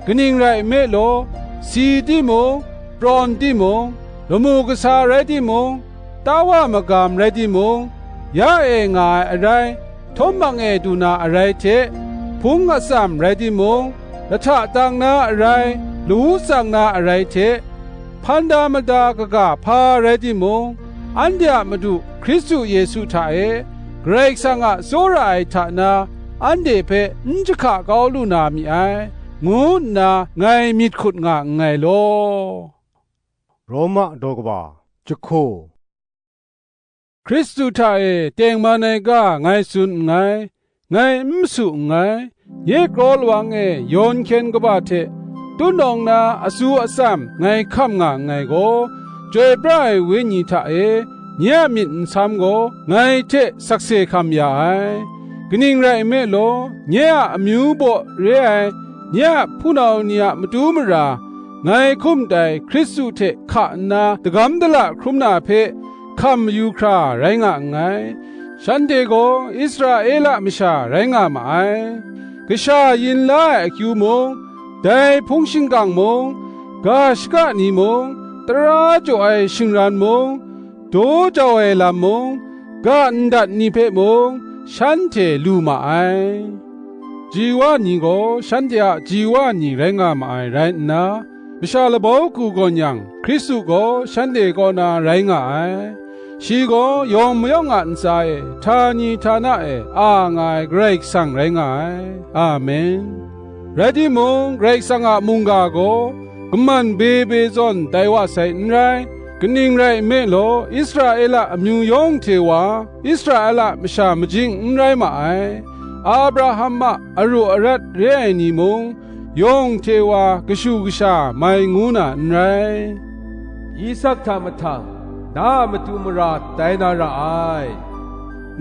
Kaning rai nme law, si timung, prawn timung, lamu kasa rai timung, tawa magam rai timung, ya e nga ai arai, htawm mang e du na arai hte, hpung atsam rai timung, lahta tang na arai, lawu tsang na arai hte, hpan da mada kaga hpa rai timung, anhte a Madu Hkristu Yesu hta e, Karai Kasang a tsawra ai hta na, anhte hpe n jahka kau lu na mi ai, ngu nna ngai myit hkut nga nngai law. Roma daw kaba jahku. Hkristu hta e tengman ai ga ngai tsun nngai, ngai n masu nngai, nye kraw lawang e yawn hkyen kaba hte tunawng na asu atsam ngai hkam nga nngai gaw, chyoi pra ai Wenyi hta e nye a myit nsam gaw ngai hte sakse hkam ya ai. Kaning rai nme law, nye a amyu baw re ai, nye a hpunau ni a matu mara, ngai hkum tai Hkristu hte hka nna dagam dala hkrum na hpe hkam mayu hkra rai nga nngai. Shanhte gaw Israela masha rai nga ma ai. Kasha yin la ai akyu mung, dai hpung shingkang mung, ga shaka ni mung, tara jaw ai shingran mung, daw jau ai lam mung, ga ndat ni hpe mung shanhte lu ma ai. Ji wa ni gaw shanhte a ji wa ni rai nga ma ai rai nna, masha labau hku gawn yang, Hkristu gaw shanhte kaw na rai nga ai. Shi gaw yawng mayawng a ntsa e, htani htana e a nga ai Karai Kasang rai nga ai. Amen. Rai timung, Karai Kasang a mungga gaw kaman bebe zawn tai wa sai n rai. Kaning rai nme law, Israela amyu yawng hte wa, Israela masha majing n rai ma ai. Abraham a aru arat re ai ni mung, yawng hte wa kashu kasha mai ngu na n rai. Isak hta mahtang, na a matu mara tai na ra ai,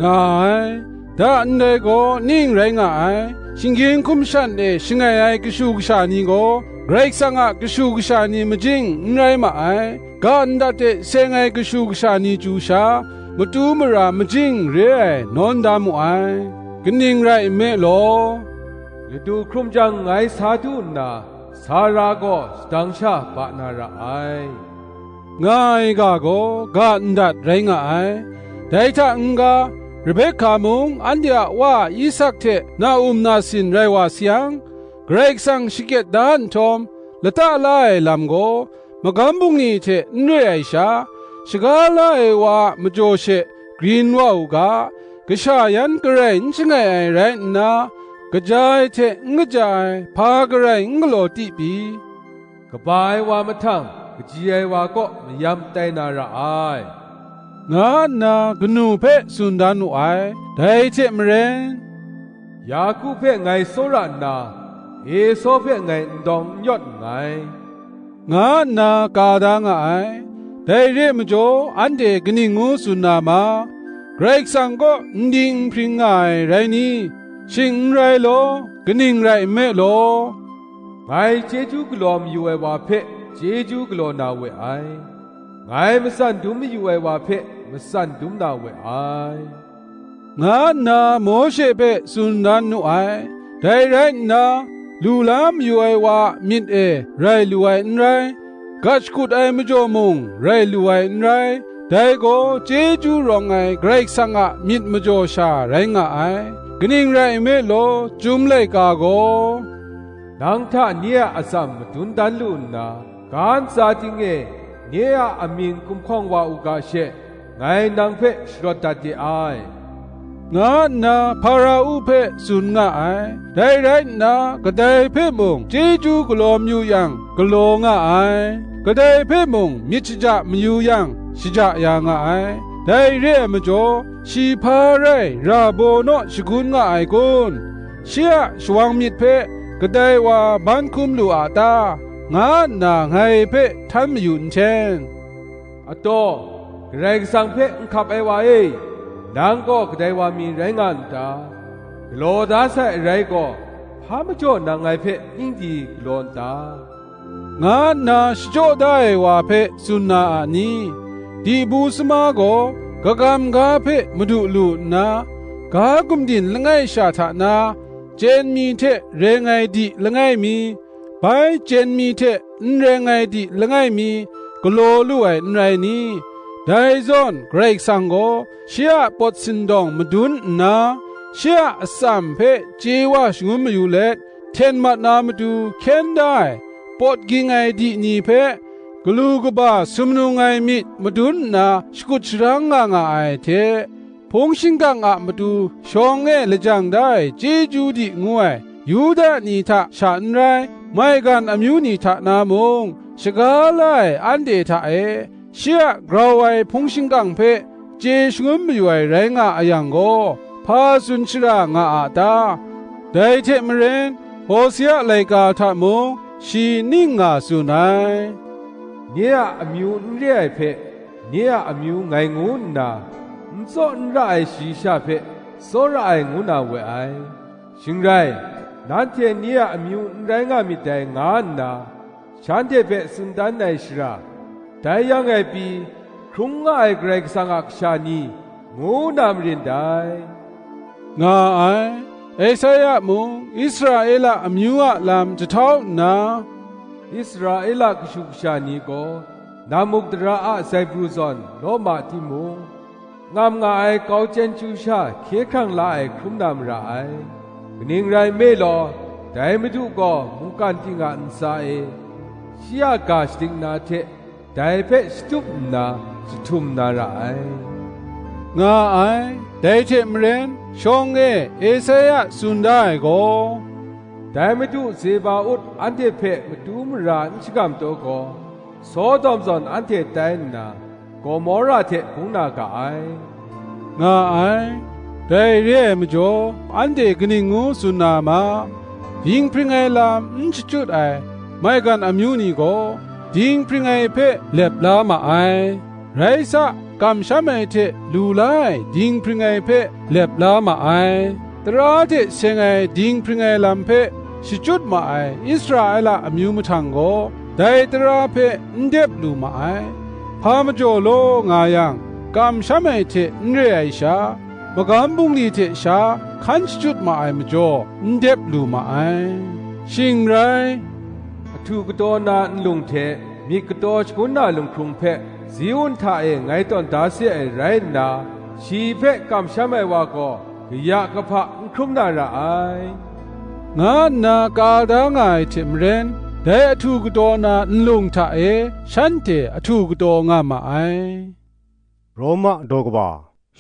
nga ai. Da ndai gaw ning rai nga ai, shinggyim hkum shan e shangai ai kashu kasha ni gaw, Karai Kasang a kashu kasha ni majing n rai ma ai, ga ndat e seng ai kashu kasha ni chyu sha, matu mara majing re ai nawn da mu ai. Kaning rai nme law, ladu hkrum jang ngai sa du nna, Sara gaw shadang sha ba na ra ai, nga ai ga gaw ga ndat rai nga ai. Dai hta n-ga, Rebehka mung anhte a wa Isak hte na um na sin rai wa sayang, Karai Kasang shakit da nhtawm, lata la ai lam gaw, magam bungli hte n re ai sha, shaga la ai wa a majaw she grin wa u ga, kasha yan garai n shangai ai rai nna, kaja ai hte n kaja ai hpa garai n galaw ti pyi, kaba ai wa mahtang kaji ai wa kaw mayam tai na ra ai, nga nna kanu hpe tsun dan wu ai. Dai hte maren, Yaku hpe ngai tsawra nna, Esau hpe ngai n dawng n yawt nngai, nga nna ka da nga ai. Dai re ai majaw, anhte kaning ngu tsun na ma? Karai Kasang kaw n ding n hpring nga ai rai ni? Shing n rai law, kaning rai nme law, ngai chyeju galaw mayu ai wa hpe chyeju galaw na we ai, ngai matsan dum mayu ai wa hpe matsan dum na we ai, nga nna Mawshe hpe tsun dan nu ai. Dai rai nna, lu la mayu ai wa a myit e rai lu ai n rai, gat shakut ai majaw mung rai lu ai n rai, dai gaw chyeju rawng ai Karai Kasang a myit majaw sha rai nga ai. Kaning rai nme law, Chyum laika gaw, nang hta nye a atsam madun dan lu nna, ga ntsa ting e nye a amying gumhkawng wa u ga she, ngai nang hpe sharawt dat de ai, nga nna Hparau hpe tsun nga ai. Dai rai nna, kadai hpe mung chyeju galaw mayu yang, galaw nga ai; kadai hpe mung myit shaja mayu yang, shaja ya nga ai. Dai re ai majaw, shi hpa rai ra baw naw shagun nga ai kun? Shi a shawang myit hpe kadai wa ban hkum lu a ta? nga nna ngai hpe htan mayu nhten. Ataw, Karai Kasang hpe n hkap ai wa e, nang gaw kadai wa mi rai nga n ta? Galaw da sai arai gaw, hpa majaw nang ngai hpe ning di galaw n ta? nga nna shachyaw da ai wa hpe tsun na a ni? Dibu sama gaw kagam ga hpe madu lu nna, ga gumdin langai sha hta na, chyen mi hte reng ai di langai mi, bai chyen mi hte n reng ai di langai mi, galaw lu ai n rai ni? Dai zawn Karai Kasang gaw shi a pawt sindawng madun nna, shi a atsam hpe chye wa shangun mayu let, hten mat na matu hkyen da ai pawt ging ai di ni hpe, galu kaba sumnung ai myit madun nna shakut sharang nga nga ai hte, hpung shingkang a matu shawng e lajang da ai chyeju di ngu ai Yuda ni hta sha n rai, maigan amyu ni hta na mung, shaga la ai anhte hta e, shi a grau ai hpung shingkang hpe chye shangun mayu ai rai nga a yang gaw, hpa tsun shara nga a ta? Dai hte maren, Hosea laika hta mung shi ning nga tsun ai, nye a amyu n re ai hpe, nye a amyu ngai ngu nna, n tsaw n ra ai shayi sha hpe tsawra ai ngu na we ai. Shing rai, nanhte nye a amyu n rai nga myit dai, nga nna, shanhte hpe tsun dan ai shara, dai yang e pyi, hkrung nga ai Karai Kasang a kasha ni, ngu na marin dai, nga ai. Esaia mung Israela amyu a lam jahtau nna, Israela kashu kasha ni gaw Nammukdara a zaibru zawn lawm a timung, ngam nga ai kau chyen chyu sha hkye hkrang la ai hkrum na mara ai. Kaning rai nme law, dai Madu gaw mungkan ting a ntsa e, shi a ga shadik na hte dai hpe shatup nna jahtum na ra ai, nga ai. Dai hte maren, shawng e Esaia tsun da ai gaw, Dai Madu Zebawut anhte hpe matu mara n shagam taw gaw, Sodom zawn anhte tai nna, Gomora hte bung na ga ai, nga ai. Dai re ai majaw, anhte kaning ngu tsun na ma? Dinghpring ai lam n shachyut ai maigan amyu ni gaw, dinghpring ai hpe lep la ma ai. Rai sa, kamsham ai hte lu la ai dinghpring ai hpe lep la ma ai. Tara hte seng ai dinghpring ai lam hpe shachyut ma ai Israela amyu mahtang gaw, dai tara hpe n dep lu ma ai. Hpa majaw law nga yang, kamsham ai hte n re ai sha, magam bungli hte sha hkan shachyut ma ai majaw, n dep lu ma ai. Shing rai, ahtu kataw na nlung hte myit kataw shangun na lunghkrung hpe Ziun hta e ngai tawn da se ai rai nna, shi hpe kamsham ai wa gaw kaya kahpa n hkrum na ra ai, nga nna ka da nga ai hte maren, dai ahtu kataw na nlung hta e shanhte ahtu kataw nga ma ai. Roma daw kaba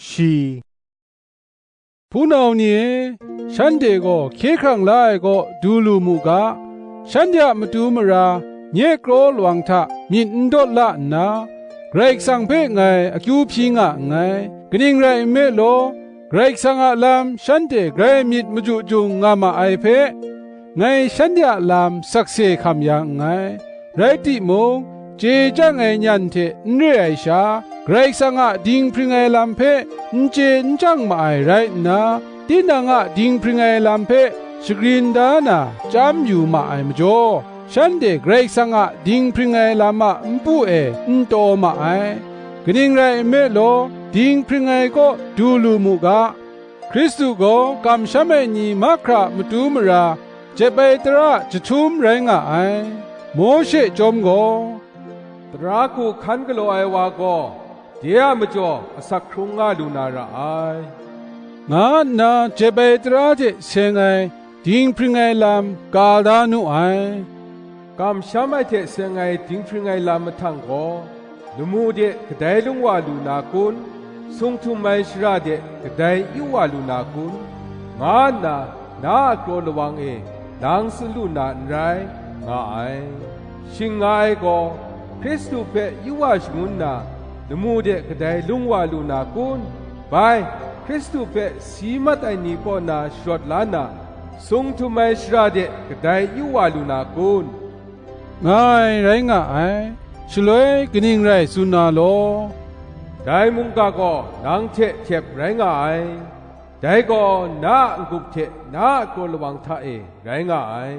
shi. Hpunau ni e, shanhte gaw hkye hkrang la ai kaw du lu mu ga, shanhte a matu mara nye kraw lawang hta myit n dawt la nna, Karai Kasang hpe ngai akyu hpyi nga nngai. Kaning rai nme law, Karai Kasang a lam shanhte grai myit maju jung nga ma ai hpe, ngai shanhte a lam sakse hkam ya nngai. Rai timung, chye chyang ai nyan hte n re ai sha, Karai Kasang a dinghpring ai lam hpe n chye n chyang ma ai rai nna, tinang a dinghpring ai lam hpe shagrin da na chyam yu ma ai majaw, shanhte Karai Kasang a dinghpring ai lam a npu e n taw ma ai. Kaning rai nme law, dinghpring ai kaw du lu mu ga, Hkristu gaw kamsham ai ni mahkra matu mara jep ai tara a jahtum rai nga ai. Mawshe chyawm gaw, "Tara hku hkan galaw ai wa gaw, de a majaw asak hkrung nga lu na ra ai," nga nna jep ai tara hte seng ai dinghpring ai lam ka da nu ai. Kamsham ai hte seng ai dinghpring ai lam mahtang gaw, lamu de kadai lung wa lu na kun? Sung htum ai shara de kadai yu wa lu na kun? nga nna na a kraw lawang e lang tsun lu na n rai, nga ai. Shing nga ai gaw, Hkristu hpe yu wa shangun na lamu de kadai lung wa lu na kun? Bai, Hkristu hpe si mat ai ni kaw na sharawt la na, sung htum ai shara de kadai yu wa lu na kun? nga ai rai nga ai. Shaloi kaning rai tsun na law? Dai mungga gaw nang hte hkyep rai nga ai, dai gaw na a n-gup hte na a kraw lawang hta e rai nga ai.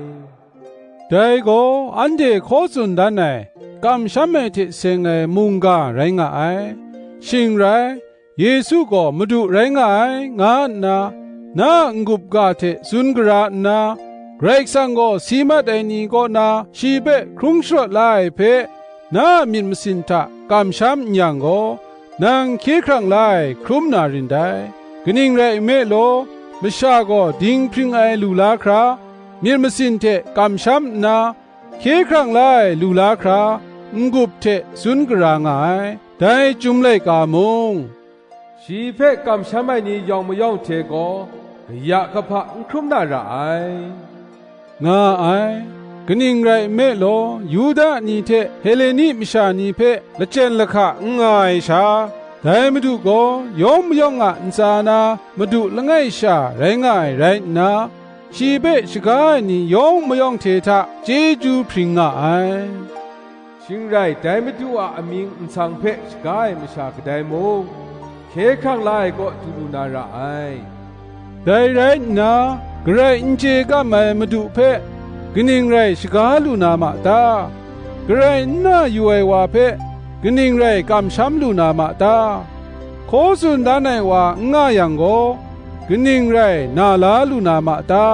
Dai gaw anhte hkaw tsun dan ai, kamsham ai hte seng ai mungga rai nga ai. Shing rai, Yesu gaw Madu rai nga ai, nga nna, na a n-gup ga hte tsun gara nna, Karai Kasang gaw si mat ai ni kaw na shi hpe hkrung sharawt la ai hpe, na a myit masin hta kamsham n yang gaw, nang hkye hkrang la ai hkrum na rin dai. Kaning rai nme law, masha gaw dinghpring ai lu la hkra, myit masin hte kamsham nna, hkye hkrang la ai lu la hkra, n-gup hte tsun gara nga ai. Dai Chyum laika mung, "Shi hpe kamsham ai ni yawng mayawng hte gaw, kaya kahpa n hkrum na ra ai," nga ai. Kaning rai nme law, Yuda ni hte Heleni masha ni hpe lachyen lahka n nga ai sha, dai Madu gaw yawng mayawng a ntsa na Madu langai sha rai nga ai rai nna, shi hpe shaga ai ni yawng mayawng hte hta chyeju hpring nga ai. Shing rai, dai Madu a amying nsang hpe shaga ai masha kadai mung, hkye hkrang la ai kaw du lu na ra ai. Dai rai nna, garai n chye kam ai Madu hpe kaning rai shaga lu na ma ta? Garai n na yu ai wa hpe kaning rai kamsham lu na ma ta? Hkaw tsun dan ai wa n nga yang gaw, kaning rai na la lu na ma ta?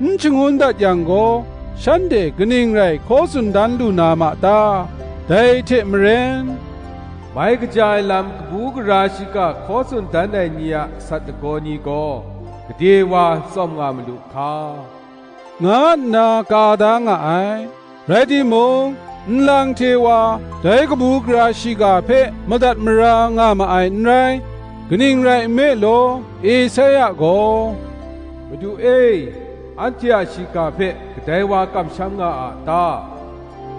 N shangun dat yang gaw, shanhte kaning rai hkaw tsun dan lu na ma ta? Dai hte maren, mai kaja ai lam kabu gara shiga hkaw tsun dan ai ni a sat lagaw ni gaw, gade wa tsawm nga malu hka, nga nna ka da nga ai. Rai timung, nlang hte wa dai kabu gara shiga hpe madat mara nga ma ai n rai. Kaning rai nme law, Esaia gaw, "Madu e, anhte a shiga hpe kadai wa kamsham nga a ta?"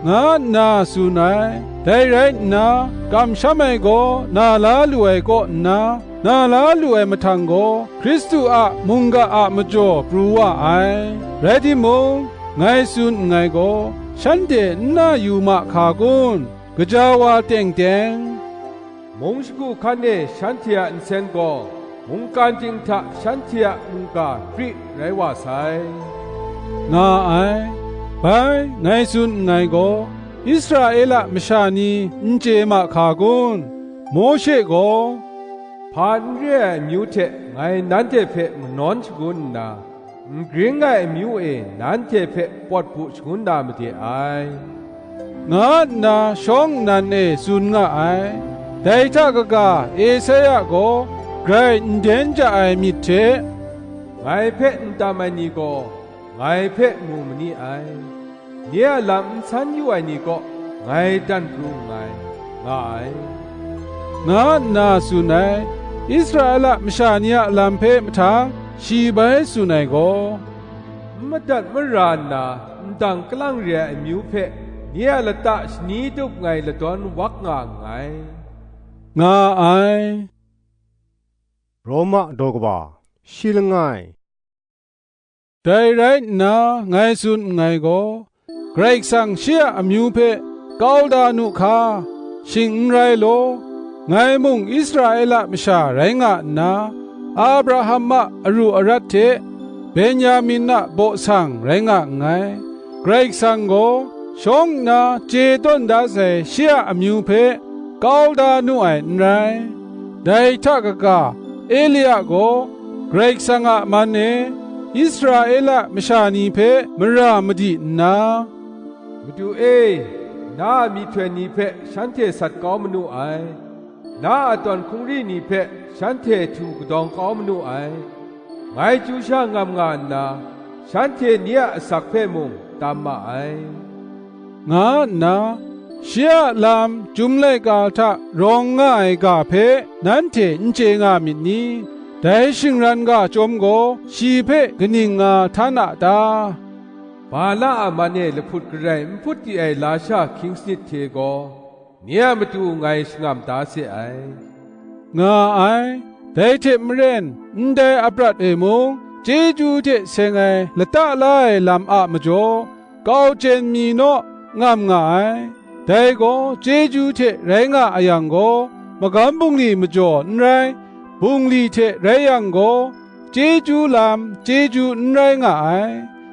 nga nna tsun ai. Dai rai nna, kamsham ai gaw na la lu ai kaw nna, na la lu ai mahtang gaw, Hkristu a mungga a majaw pru wa ai. Rai timung, ngai tsun nngai gaw, shanhte n na yu ma hka kun? Gaja wa teng teng, mung shagu hkan e shanhte a nsen gaw, mungkan ting hta shanhte a mungga pri rai wa sai, nga ai. Bai, ngai tsun nngai gaw, Israela masha ni n chye ma hka kun? Mawshe gaw, "Hpa n re ai amyu hte ngai nanhte hpe manawn shangun nna, n gring ai amyu e nanhte hpe pawt bu shangun na made ai," nga nna shawng nnan e tsun nga ai. Dai hta kaga Esaia gaw grai n den ja ai myit hte, "Ngai hpe n tam ai ni gaw ngai hpe mu ma ni ai, nye a lam n san yu ai ni kaw ngai dan pru nngai," nga ai, nga nna tsun ai. Israela masha ni a lam hpe mahtang shi bai tsun ai gaw, "N madat mara nna, n dang kalang re ai amyu hpe nye a lata shani dup ngai ladawn wak nga nngai," nga ai. Roma daw kaba, shi langai. Dai rai nna, ngai tsun nngai gaw, Karai Kasang shi a amyu hpe kau da nu hka, shing n rai law, ngai mung Israela masha rai nga nna, Abraham a aru arat hte Benyamin a baw sang rai nga nngai. Karai Kasang gaw shawng nna chye tawn da sai shi a amyu hpe kau da nu ai n rai. Dai hta kaga, Elia gaw Karai Kasang a man e Israela masha ni hpe mara madi nna, "Madu e, na a myihtoi ni hpe shanhte sat kau manu ai, na a tawn hkungri ni hpe shanhte htu kadawng kau manu ai, ngai chyu sha ngam nga nna, shanhte ni a asak hpe mung tam ma ai," nga nna, shi a lam chyum laika hta rawng nga ai ga hpe nanhte n chye nga myit ni? Dai shingran ga chyawm gaw shi hpe kaning nga htan a ta? Bala a man e lahput garai n hput di ai lasha hkying sanit hte gaw, nye a matu ngai shangam da se ai, nga ai. Dai hte maren, ndai aprat e mung, chyeju hte seng ai lata la ai lam a majaw, kau chyen mi naw ngam nga ai. Dai gaw chyeju hte rai nga a yang gaw, magam bungli majaw n rai, bungli hte rai yang gaw, chyeju lam chyeju n rai nga ai.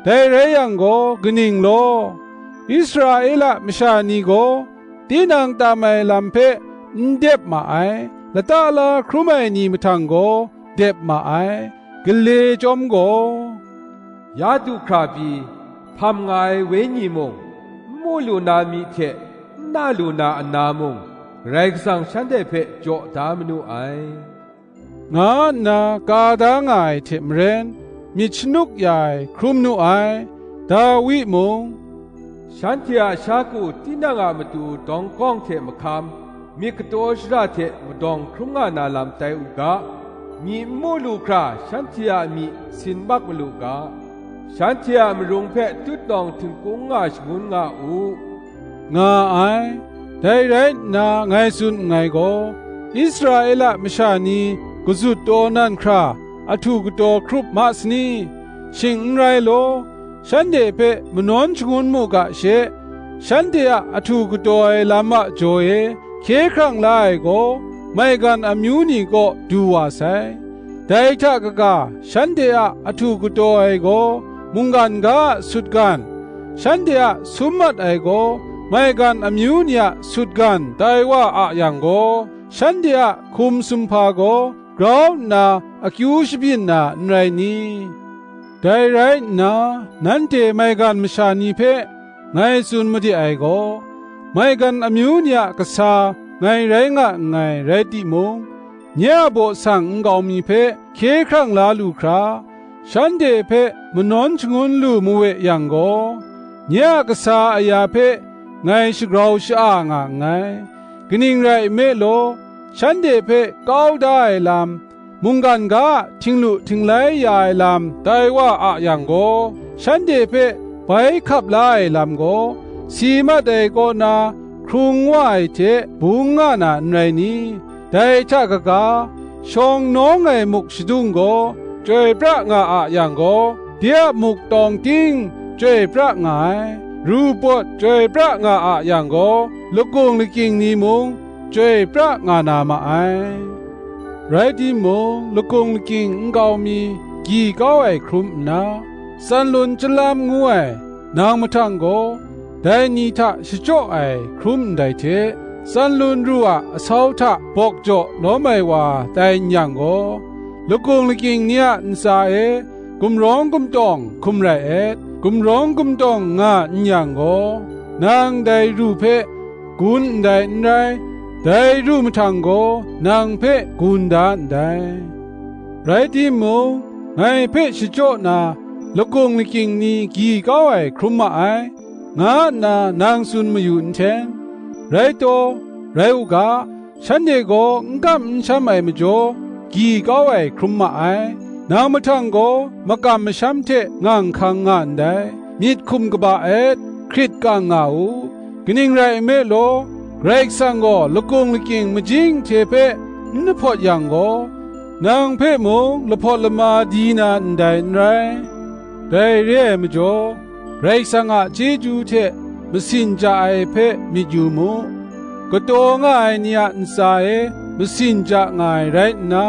Dai rai yang gaw, kaning law? Israela masha ni gaw tinang tam ai lam hpe n dep ma ai, lata la hkrum ai ni mahtang gaw dep ma ai. Gale chyawm gaw, ya du hkra pyi, hpam nga ai wenyi mung, n mu lu na myi hte n na lu na ana mung, Karai Kasang shanhte hpe jaw da manu ai, nga nna ka da nga ai hte maren, myit shanuk ya ai hkrum nu ai. Dawi mung, "Shanhte a sha ku tinang a matu dawng kawng hte mahkam, myit kataw shara hte madawng hkrum nga na lam tai u ga, myi n mu lu hkra shanhte a myi sin mak malu ga, shanhte a marung hpe tutnawng htingkung nga shangun nga u," nga ai. Dai rai nna, ngai tsun nngai gaw, Israela masha ni kazut taw nan hkra ahtu kataw hkrup ma sani? Shing n rai law, shanhte hpe manawn shangun mu ga she, shanhte a ahtu kataw ai lam a jaw e hkye hkrang la ai gaw, maigan amyu ni kaw du wa sai. Dai hta kaga, shanhte a ahtu kataw ai gaw mungkan ga a sutgan, shanhte a sum mat ai gaw maigan amyu ni a sutgan tai wa a yang gaw, shanhte a hkum sumhpa gaw grau nna akyu shabyin na n rai ni? Dai rai nna, nanhte maigan masha ni hpe ngai tsun made ai gaw, maigan amyu ni a kasa ngai rai nga nngai rai timung, nye a baw sang nkau mi hpe hkye hkrang la lu hkra, shanhte hpe manawn shangun lu mawe yang gaw, nye a kasa aya hpe ngai shagrau sha-a nga nngai. Kaning rai nme law, shanhte hpe kau da ai lam, mungkan ga a htinglu htinglai ya ai lam tai wa a yang gaw, shanhte hpe bai hkap la ai lam gaw, si mat ai kaw na hkrung wa ai hte bung nga na n rai ni? Dai hta kaga, shawng nawng ai muk shadung gaw chyoi pra nga a yang gaw, de a muk tawng ting chyoi pra nga ai, ru pawt chyoi pra nga a yang gaw, lakung lakying ni mung chyoi pra nga na ma ai. Rai timung, lakung lakying nkau mi gyi kau ai hkrum nna, tsanlun chyalam ngu ai, nang mahtang gaw, dai ni hta shachyaw ai hkrum ndai hte, tsanlun ru a asau hta bawk jaw lawm ai wa tai n yang gaw, lakung lakying ni a ntsa e gumrawng gumtawng hkum rai et, gumrawng gumtawng nga n yang gaw, nang dai ru hpe gun ndai n rai, dai ru mahtang gaw nang hpe gun da ndai. Rai timung, ngai hpe shachyaw na lakung lakying ni gyi kau ai hkrum ma ai, nga nna nang tsun mayu nhteng, rai taw, rai u ga, shanhte gaw n kam n sham ai majaw, gyi kau ai hkrum ma ai. Nang mahtang gaw makam masham hte ngang hkang nga ndai, myit hkum kaba et, hkrit kang nga u. Kaning rai nme law, Karai Kasang gaw lakung lakying majing hte hpe n lahpawt yang gaw, nang hpe mung lahpawt lama di na ndai n rai. Dai re ai majaw, Karai Kasang a chyeju hte masin ja ai hpe myit yu mu. Kataw nga ai ni a ntsa e masin ja nga ai rai nna,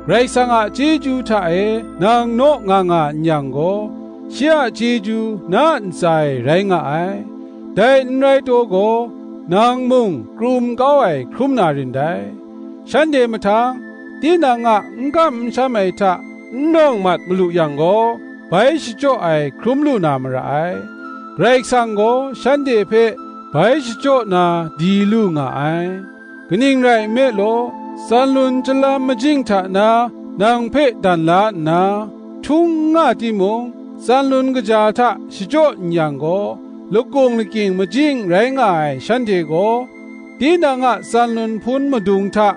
Karai Kasang a chyeju hta e nang naw nga nga n yang gaw, shi a chyeju na a ntsa e rai nga ai. Dai n rai taw gaw, nang mung krum kau ai hkrum na rin dai. Shanhte mahtang, tinang a n kam n sham ai hta n nawng mat malu yang gaw, bai shachyaw ai hkrum lu na mara ai. Karai Kasang gaw shanhte hpe bai shachyaw na di lu nga ai. Kaning rai nme law, tsanlun chyalam majing hta na nang hpe dan la nna, htung n nga timung, tsanlun kaja hta shachyaw n yang gaw, lakung lakying majing rai nga ai shanhte gaw, tinang a tsanlun hpun madung hta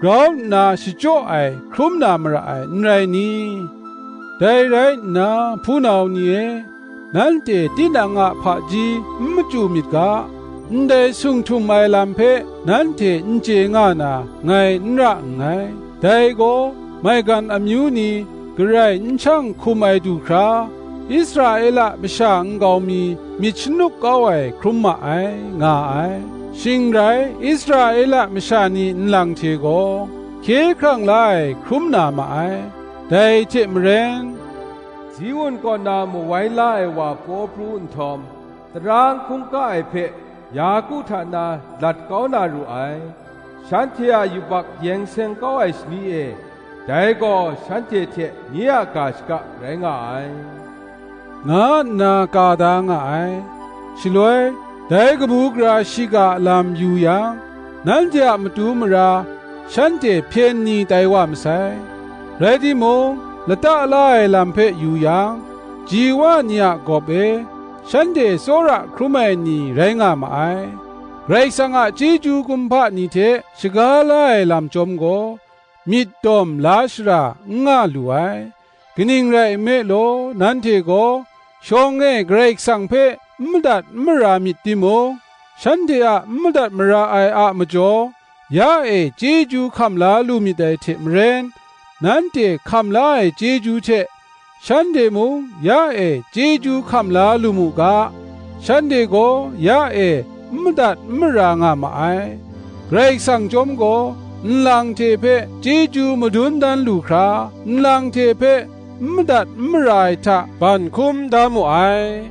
grau nna shachyaw ai hkrum na mara ai, n rai ni? Dai rai nna, hpunau ni e, nanhte tinang a hpaji n machyu myit ga, ndai sung htum ai lam hpe nanhte n chye nga na, ngai n ra nngai. Dai gaw, maigan amyu ni garai n shang hkum ai du hkra, Israela masha nkau mi myit shanuk kau ai hkrum ma ai, nga ai. Shing rai, Israela masha ni nlang hte gaw, hkye hkrang la ai hkrum na ma ai. Dai hte maren, Ziun kaw na mawai la ai wa paw pru nhtawm, tara n hkungga ai hpe Yaku hta na lat kau na ru ai. Shanhte a yubak yeng seng kau ai shani e, dai gaw shanhte hte nye a ga shaka rai nga ai, nga nna ka da nga ai. Shaloi, dai kabu gara shiga a lam yu yang, nanhte a matu mara shanhte hpyen ni tai wa masai. Rai timung, lata la ai lam hpe yu yang, ji wa ni a gawp e, shanhte tsawra hkrum ai ni rai nga ma ai. Karai Kasang a chyeju kumhpa ni hte shaga la ai lam chyawm gaw, myit dawm la shara n nga lu ai. Kaning rai nme law, nanhte gaw shawng e Karai Kasang hpe n madat n mara myit timung, shanhte a n madat mara ai a majaw, ya e chyeju hkam la lu myit dai hte maren, nanhte hkam la ai chyeju hte shanhte mung ya e chyeju hkam la lu mu ga, shanhte gaw ya e n madat n mara nga ma ai. Karai Kasang chyawm gaw, nlang hte hpe chyeju madun dan lu hkra, nlang hte hpe n madat n mara ai hta ban hkum da mu ai.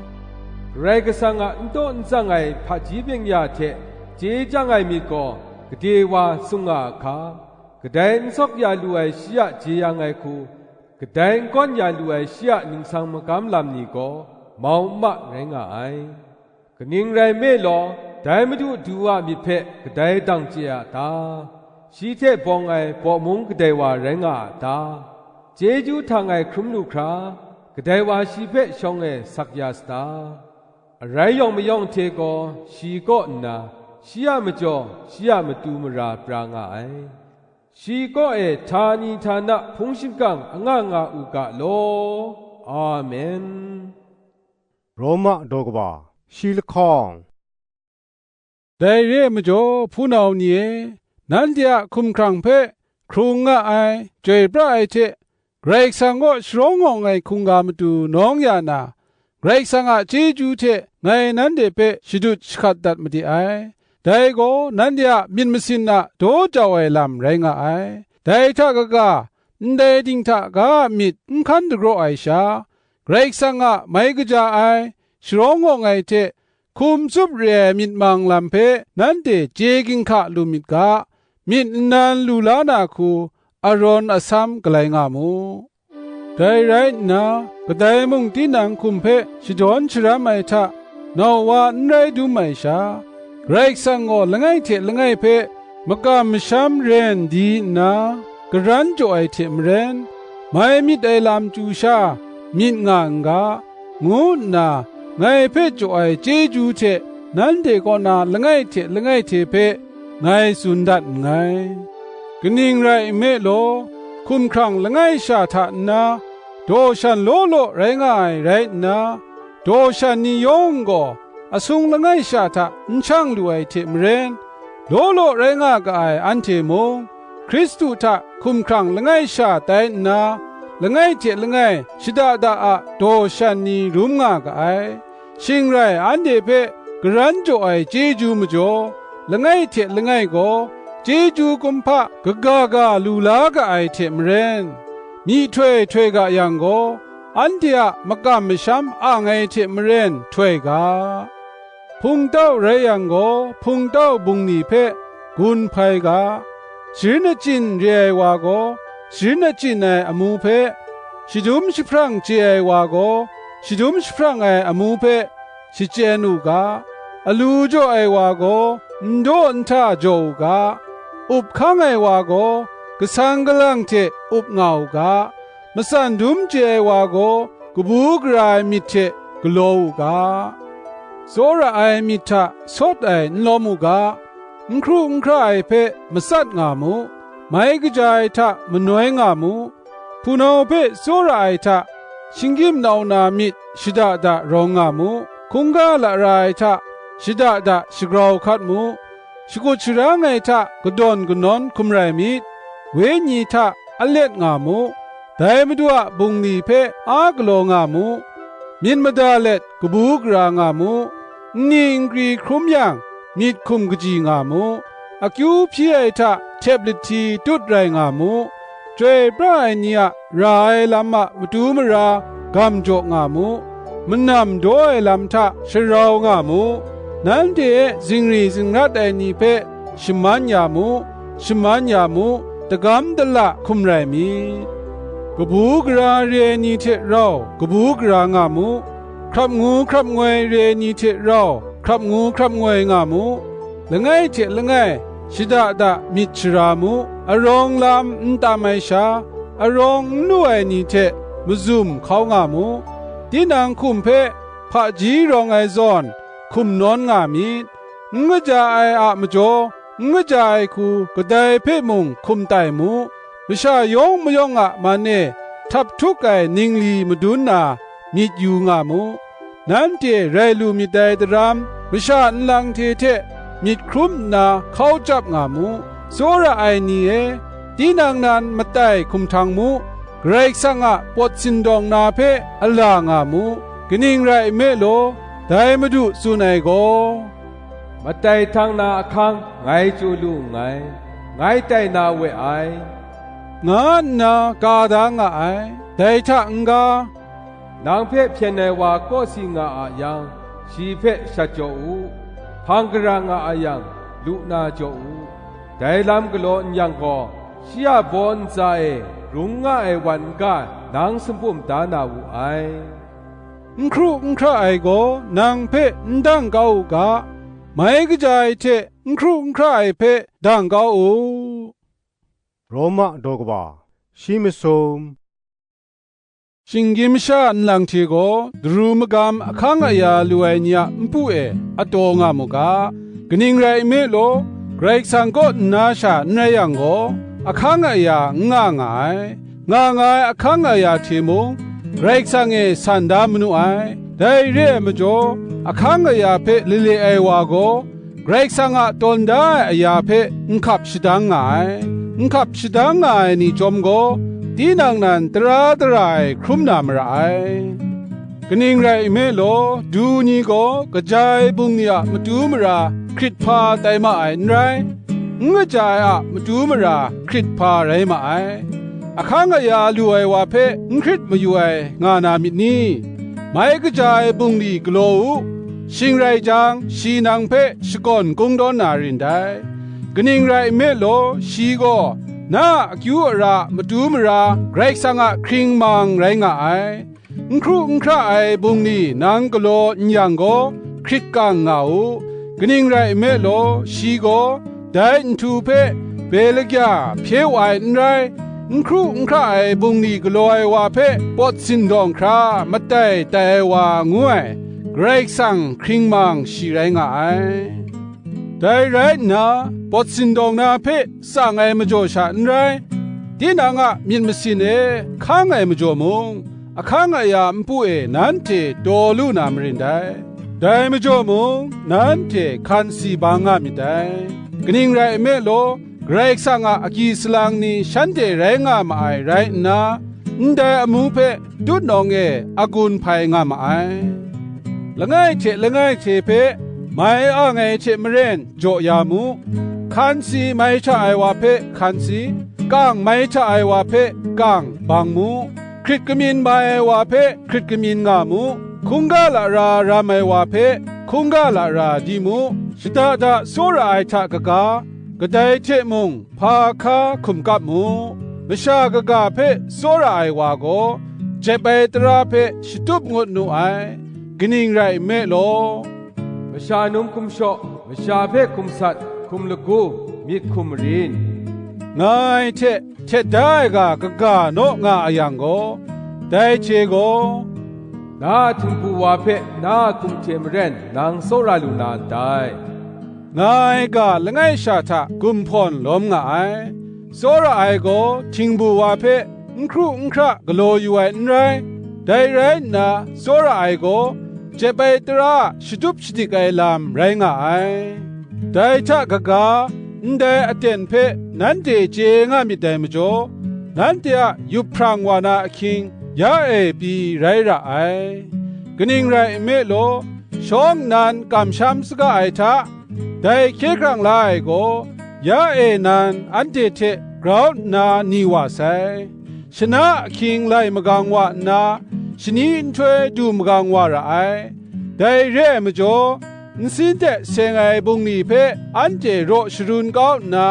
Karai Kasang a n taw n tsang ai hpaji byeng-ya hte chye chyang ai myit gaw, gade wa sung nga a hka, kadai n sawk ya lu ai shi a jeyang ai hku, kadai n gawn ya lu ai shi a ningsang magam lam ni gaw mau n ma rai nga ai. Kaning rai nme law, Dai Madu du a myit hpe kadai dang chye a ta? Shi hte bawng ai bawmung kadai wa rai nga a ta? Chyeju htang ai hkrum lu hkra, kadai wa shi hpe shawng e sak ya sata? Arai yawng mayawng hte gaw shi kaw nna, shi a majaw, shi a matu mara pra nga ai. Shi kaw e htani htana hpung shingkang anga nga u ga law. Amen. Roma daw kaba, shi lahkawng. Dai re ai majaw, hpunau ni e, nanhte a hkumhkrang hpe hkrung nga ai, chyoi pra ai hte, Karai Kasang kaw sharawng awng ai hkungga matu nawng ya na, Karai Kasang a chyeju hte ngai nanhte hpe shadut shahkat dat made ai. Dai gaw nanhte a myit masin a daw jau ai lam rai nga ai. Dai hta kaga, ndai dinghta ga a myit n hkan dagraw ai sha, Karai Kasang a mai kaja ai, sharawng awng ai hte hkum tsup re ai myit mang lam hpe nanhte chye ginhka lu myit ga, myit nnan lu la na hku arawn asam galai nga mu. Dai rai nna, kadai mung tinang hkum hpe shadawn sharam ai hta, nau wa n rai dum ai sha, Karai Kasang gaw langai hte langai hpe makam masham ren di nna, karan jaw ai hte maren, mai myit ai lam chyu sha myit nga n ga, ngu nna ngai hpe jaw ai chyeju hte nanhte kaw na langai hte langai hte hpe ngai tsun dat nngai. Kaning rai nme law, hkumhkrang langai sha hta nna, daw shan law law rai nga ai rai nna, daw shan ni yawng gaw asung langai sha hta n shang lu ai hte maren, law law rai nga ga ai anhte mung, Hkristu hta hkumhkrang langai sha tai nna, langai hte langai shada da a daw shan ni rum nga ga ai. Shing rai anhte hpe karan jaw ai chyeju majaw, langai hte langai gaw chyeju kumhpa kaga ga lu la ga ai hte maren, myihtoi htoi ga yang gaw, anhte a makam masham ang ai hte maren htoi ga. Hpungtau rai yang gaw, hpungtau bungli hpe gun hpai ga, sharin achyin re ai wa gaw, sharin achyin ai amu hpe, shadum jahprang chye ai wa gaw, shadum jahprang ai amu hpe shachyen u ga, alu jaw ai wa gaw, n daw n hta jaw u ga, up hkang ai wa gaw, kasang kalang hte up nga u ga, matsan dum chye ai wa gaw, kabu gara ai myit hte galaw u ga, tsawra ai myit hta sawt ai n lawm u ga, n hkru n hkra ai hpe matsat nga mu, mai kaja ai hta manoi nga mu, hpunau hpe tsawra ai hta shinggyim nau na myit shada da rawng nga mu, hkungga lara ai hta shada da shagrau hkat mu, shakut sharang ai hta kadawn kanawn hkum rai myit, wenyi hta alet nga mu, dai Madu a bungli hpe a galaw nga mu, myit mada let kabu gara nga mu, nni nkri hkrum yang myit hkum kaji nga mu, akyu hpyi ai hta htep lahti tut rai nga mu, chyoi pra ai ni a ra ai lam a matu mara gam jaw nga mu, manam daw ai lam hta sharau nga mu, nanhte e zingri zingrat ai ni hpe shaman ya mu, shaman ya mu, dagam dala hkum rai myit. Kabu gara re ai ni hte rau kabu gara nga mu, hkrap ngu hkrap ngoi re ai ni hte rau hkrap ngu hkrap ngoi nga mu, langai hte langai shada da myit shara mu, arawng lam n tam ai sha, arawng n lu ai ni hte mazum hkau nga mu, tinang hkum hpe hpaji rawng ai zawn hkum nawn nga myit, n kaja ai a majaw, n kaja ai hku kadai hpe mung hkum tai mu, masha yawng mayawng a man e htap htuk ai ningli madun na myit yu nga mu. Nanhte rai lu myit dai daram, masha nlang hte hte myit hkrum nna hkau chyap nga mu. Tsawra ai ni e, tinang nan matai hkum htang mu, Karai Kasang a pawt sindawng na hpe ala nga mu. Kaning rai nme law, dai Madu tsun ai gaw, "Matai htang na ahkang ngai chyu lu nngai, ngai tai na we ai," nga nna ka da nga ai. Dai hta n-ga, "Nang hpe hpyen ai wa kawsi nga a yang, shi hpe shat jaw u, hpang gara nga a yang, lu na jaw u, dai lam galaw n yang gaw, shi a baw ntsa e rung nga ai wan n-ga nang sumpu da na wu ai. N hkru n hkra ai gaw nang hpe n dang kau u ga, mai kaja ai hte n hkru n hkra ai hpe dang kau u. Roma daw kaba, shi masum. Shinggyim masha nlang hte gaw daru magam ahkang aya lu ai ni a npu e ataw nga mu ga, kaning rai nme law, Karai Kasang kaw nna sha n rai yang gaw, ahkang aya n nga nga ai. Nga nga ai ahkang aya hte mung, Karai Kasang e san da manu ai. Dai re ai majaw, ahkang aya hpe lale ai wa gaw, Karai Kasang a tawn da ai aya hpe nhkap shadang nga ai. Nhkap shadang nga ai ni chyawm gaw, tinang nan tara dara ai hkrum na mara ai. Kaning rai nme law, du ni gaw kaja ai bungli a matu mara hkrit hpa tai ma ai n rai, n kaja ai a matu mara hkrit hpa rai ma ai. Ahkang aya lu ai wa hpe n hkrit mayu ai nga na myit ni? Mai kaja ai bungli galaw u, shing rai jang, shi nang hpe shakawn kungdawn na rin dai. Kaning rai nme law, shi gaw na a akyu ara a matu mara Karai Kasang a hkring mang rai nga ai. N hkru n hkra ai bungli nang galaw n yang gaw, hkrit kang nga u. Kaning rai nme law, shi gaw dai nhtu hpe belagya hpye wa ai n rai, n hkru n hkra ai bungli galaw ai wa hpe pawt sindawng hkra matai tai ai wa ngu ai Karai Kasang hkring mang shi rai nga ai. Dai rai nna, pawt sindawng na hpe tsang ai majaw sha n rai, tinang a myit masin e hkang ai majaw mung, ahkang aya npu e nanhte taw lu na marin dai. Dai majaw mung, nanhte hkan si bang nga myit dai. Kaning rai nme law, Karai Kasang a agyi salang ni shanhte rai nga ma ai rai nna, ndai amu hpe tutnawng e agun hpai nga ma ai. Langai hte langai hte hpe mai ang ai hte maren jaw ya mu. Hkan si mai hta ai wa hpe hkan si, kang mai hta ai wa hpe kang bang mu. Hkrit kamyin mai ai wa hpe hkrit kamyin nga mu. Hkungga lara ram ai wa hpe hkungga lara di mu. Shada da tsawra ai hta kaga, kadai hte mung hpa hka hkum kap mu. Masha kaga hpe tsawra ai wa gaw, jep ai tara hpe shatup ngut nu ai. Kaning rai nme law, masha num hkum shaw, masha hpe hkum sat, hkum lagu, myit hkum marin, nga ai hte htet da ai ga kaga naw nga a yang gaw, dai hte gaw, na a htingbu wa hpe na a hkum hte maren nang tsawra lu na ndai, nga ai ga langai sha hta gumhpawn lawm nga ai. Tsawra ai gaw htingbu wa hpe n hkru n hkra galaw yu ai n rai, dai rai nna, tsawra ai gaw jep ai tara a shatup shadik ai lam rai nga ai. Dai hta kaga, ndai aten hpe nanhte chye nga myit dai majaw, nanhte a yup hprang wa na ahkying ya e pyi rai ra ai. Kaning rai nme law, shawng nnan kamsham saga ai hta, dai hkye hkrang la ai gaw, ya e nan anhte hte grau nna ni wa sai. Shana ahkying lai magang wa nna, shani nhtoi du magang wa ra ai. Dai re ai majaw, nsin hte seng ai bungli hpe anhte raw sharun kau nna,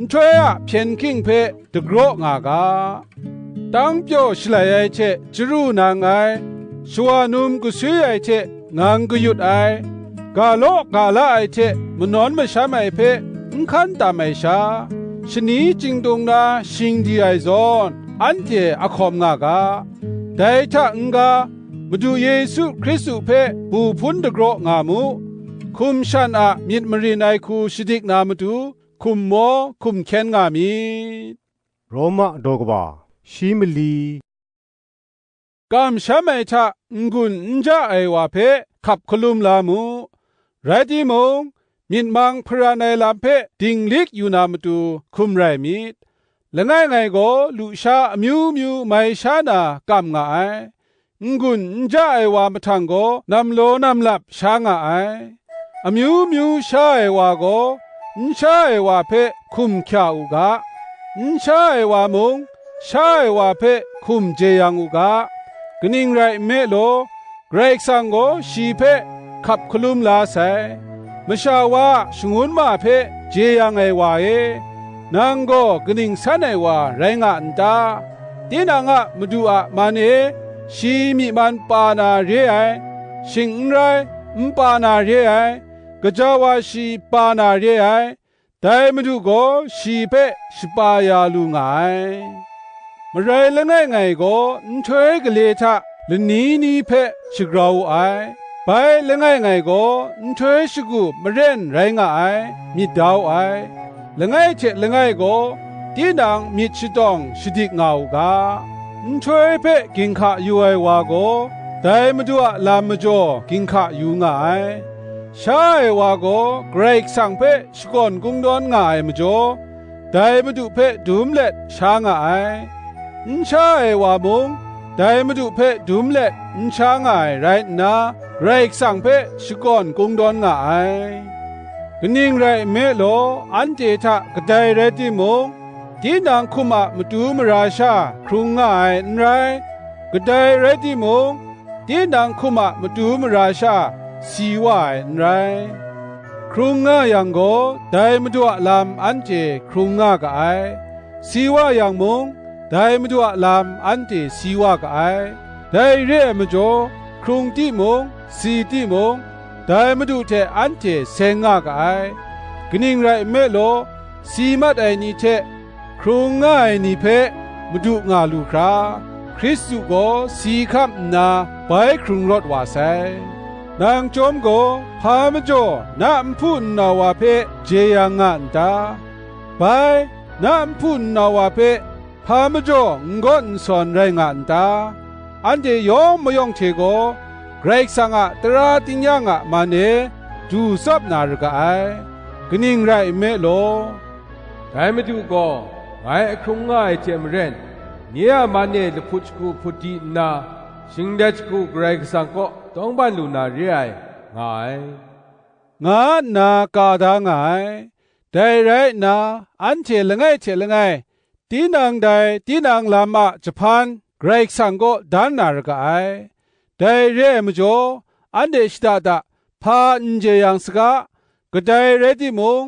nhtoi a hpyen hking hpe dagraw nga ga. Tang pyaw shalai ai hte chyaru nang ai, shawa num gasui ai hte ngang kayut ai, ga law ga la ai hte manawn masham ai hpe n hkan tam ai sha, shani chyingdung na shing di ai zawn, anhte a hkawm nga ga. Dai hta n-ga, Madu Yesu Hkristu hpe bu hpun dagraw nga mu, hkum shan a myit marin ai hku shadik na matu, hkum maw hkum hkyen nga myit. Roma daw kaba, shi mali. Kamsham ai hta n-gun n ja ai wa hpe hkap hkalum la mu. Rai timung, myit mang hparan ai lam hpe dinglik yu na matu hkum rai myit. Langai ngai gaw lusha amyu myu mai sha na kam nga ai. N-gun n ja ai wa mahtang gaw namlaw namlap sha nga ai. Amyu myu sha ai wa gaw, n sha ai wa hpe hkum hkya u ga, n sha ai wa mung, sha ai wa hpe hkum jeyang u ga. Kaning rai nme law, Karai Kasang gaw shi hpe hkap hkalum la sai. Masha wa a shangun ma hpe jeyang ai wa e, nang gaw kaning san ai wa rai nga n ta? Tinang a madu a man e, shi myi man pa na re ai, shing n rai, n pa na re ai, gaja wa shi pa na re ai, dai Madu gaw shi hpe shapa ya lu nga ai. Marai langai ngai gaw nhtoi gale hta lani ni hpe shagrau wu ai. Bai langai ngai gaw nhtoi shagu maren rai nga ai, myit da wu ai. Langai hte langai gaw tinang myit shatawng shadik nga u ga. Nhtoi hpe ginhka yu ai wa gaw, dai Madu a lam majaw ginhka yu nga ai. Sha ai wa gaw Karai Kasang hpe shakawn kungdawn nga ai majaw, dai Madu hpe dum let sha nga ai. N sha ai wa mung, dai Madu hpe dum let n sha nga ai rai nna, Karai Kasang hpe shakawn kungdawn nga ai. Kaning rai nme law, anhte hta kadai rai timung, tinang hkum a matu mara sha hkrung nga ai n rai, kadai rai timung, tinang hkum a matu mara sha si wa ai n rai. Hkrung nga yang gaw, dai Madu a lam anhte hkrung nga ga ai; si wa yang mung, dai Madu a lam anhte si wa ga ai. Dai re ai majaw, hkrung timung, si timung, dai Madu hte anhte seng nga ga ai. Kaning rai nme law, si mat ai ni hte hkrung nga ai ni hpe Madu nga lu hkra, Hkristu gaw si hkam nna bai hkrung rawt wa sai. Nang chyawm gaw, hpa majaw na nhpu nnau wa hpe jeyang nga n ta? Bai, na nhpu nnau wa hpe hpa majaw n gawn n sawn rai nga n ta? Anhte yawng mayawng hte gaw Karai Kasang a tara tingnyang a man e du tsawp na ra ga ai. Kaning rai nme law, Dai Madu gaw ngai ahkrung nga ai hte maren, nye a man e lahput shagu hput di nna, shinglet shagu Karai Kasang kaw tawngban lu na re ai, nga ai, nga nna ka da nga ai. Dai rai nna, anhte langai hte langai, tinang dai tinang lam a jahpan Karai Kasang kaw dan na ra ga ai. Dai re ai majaw, anhte shada da hpa n jeyang saga, kadai rai timung,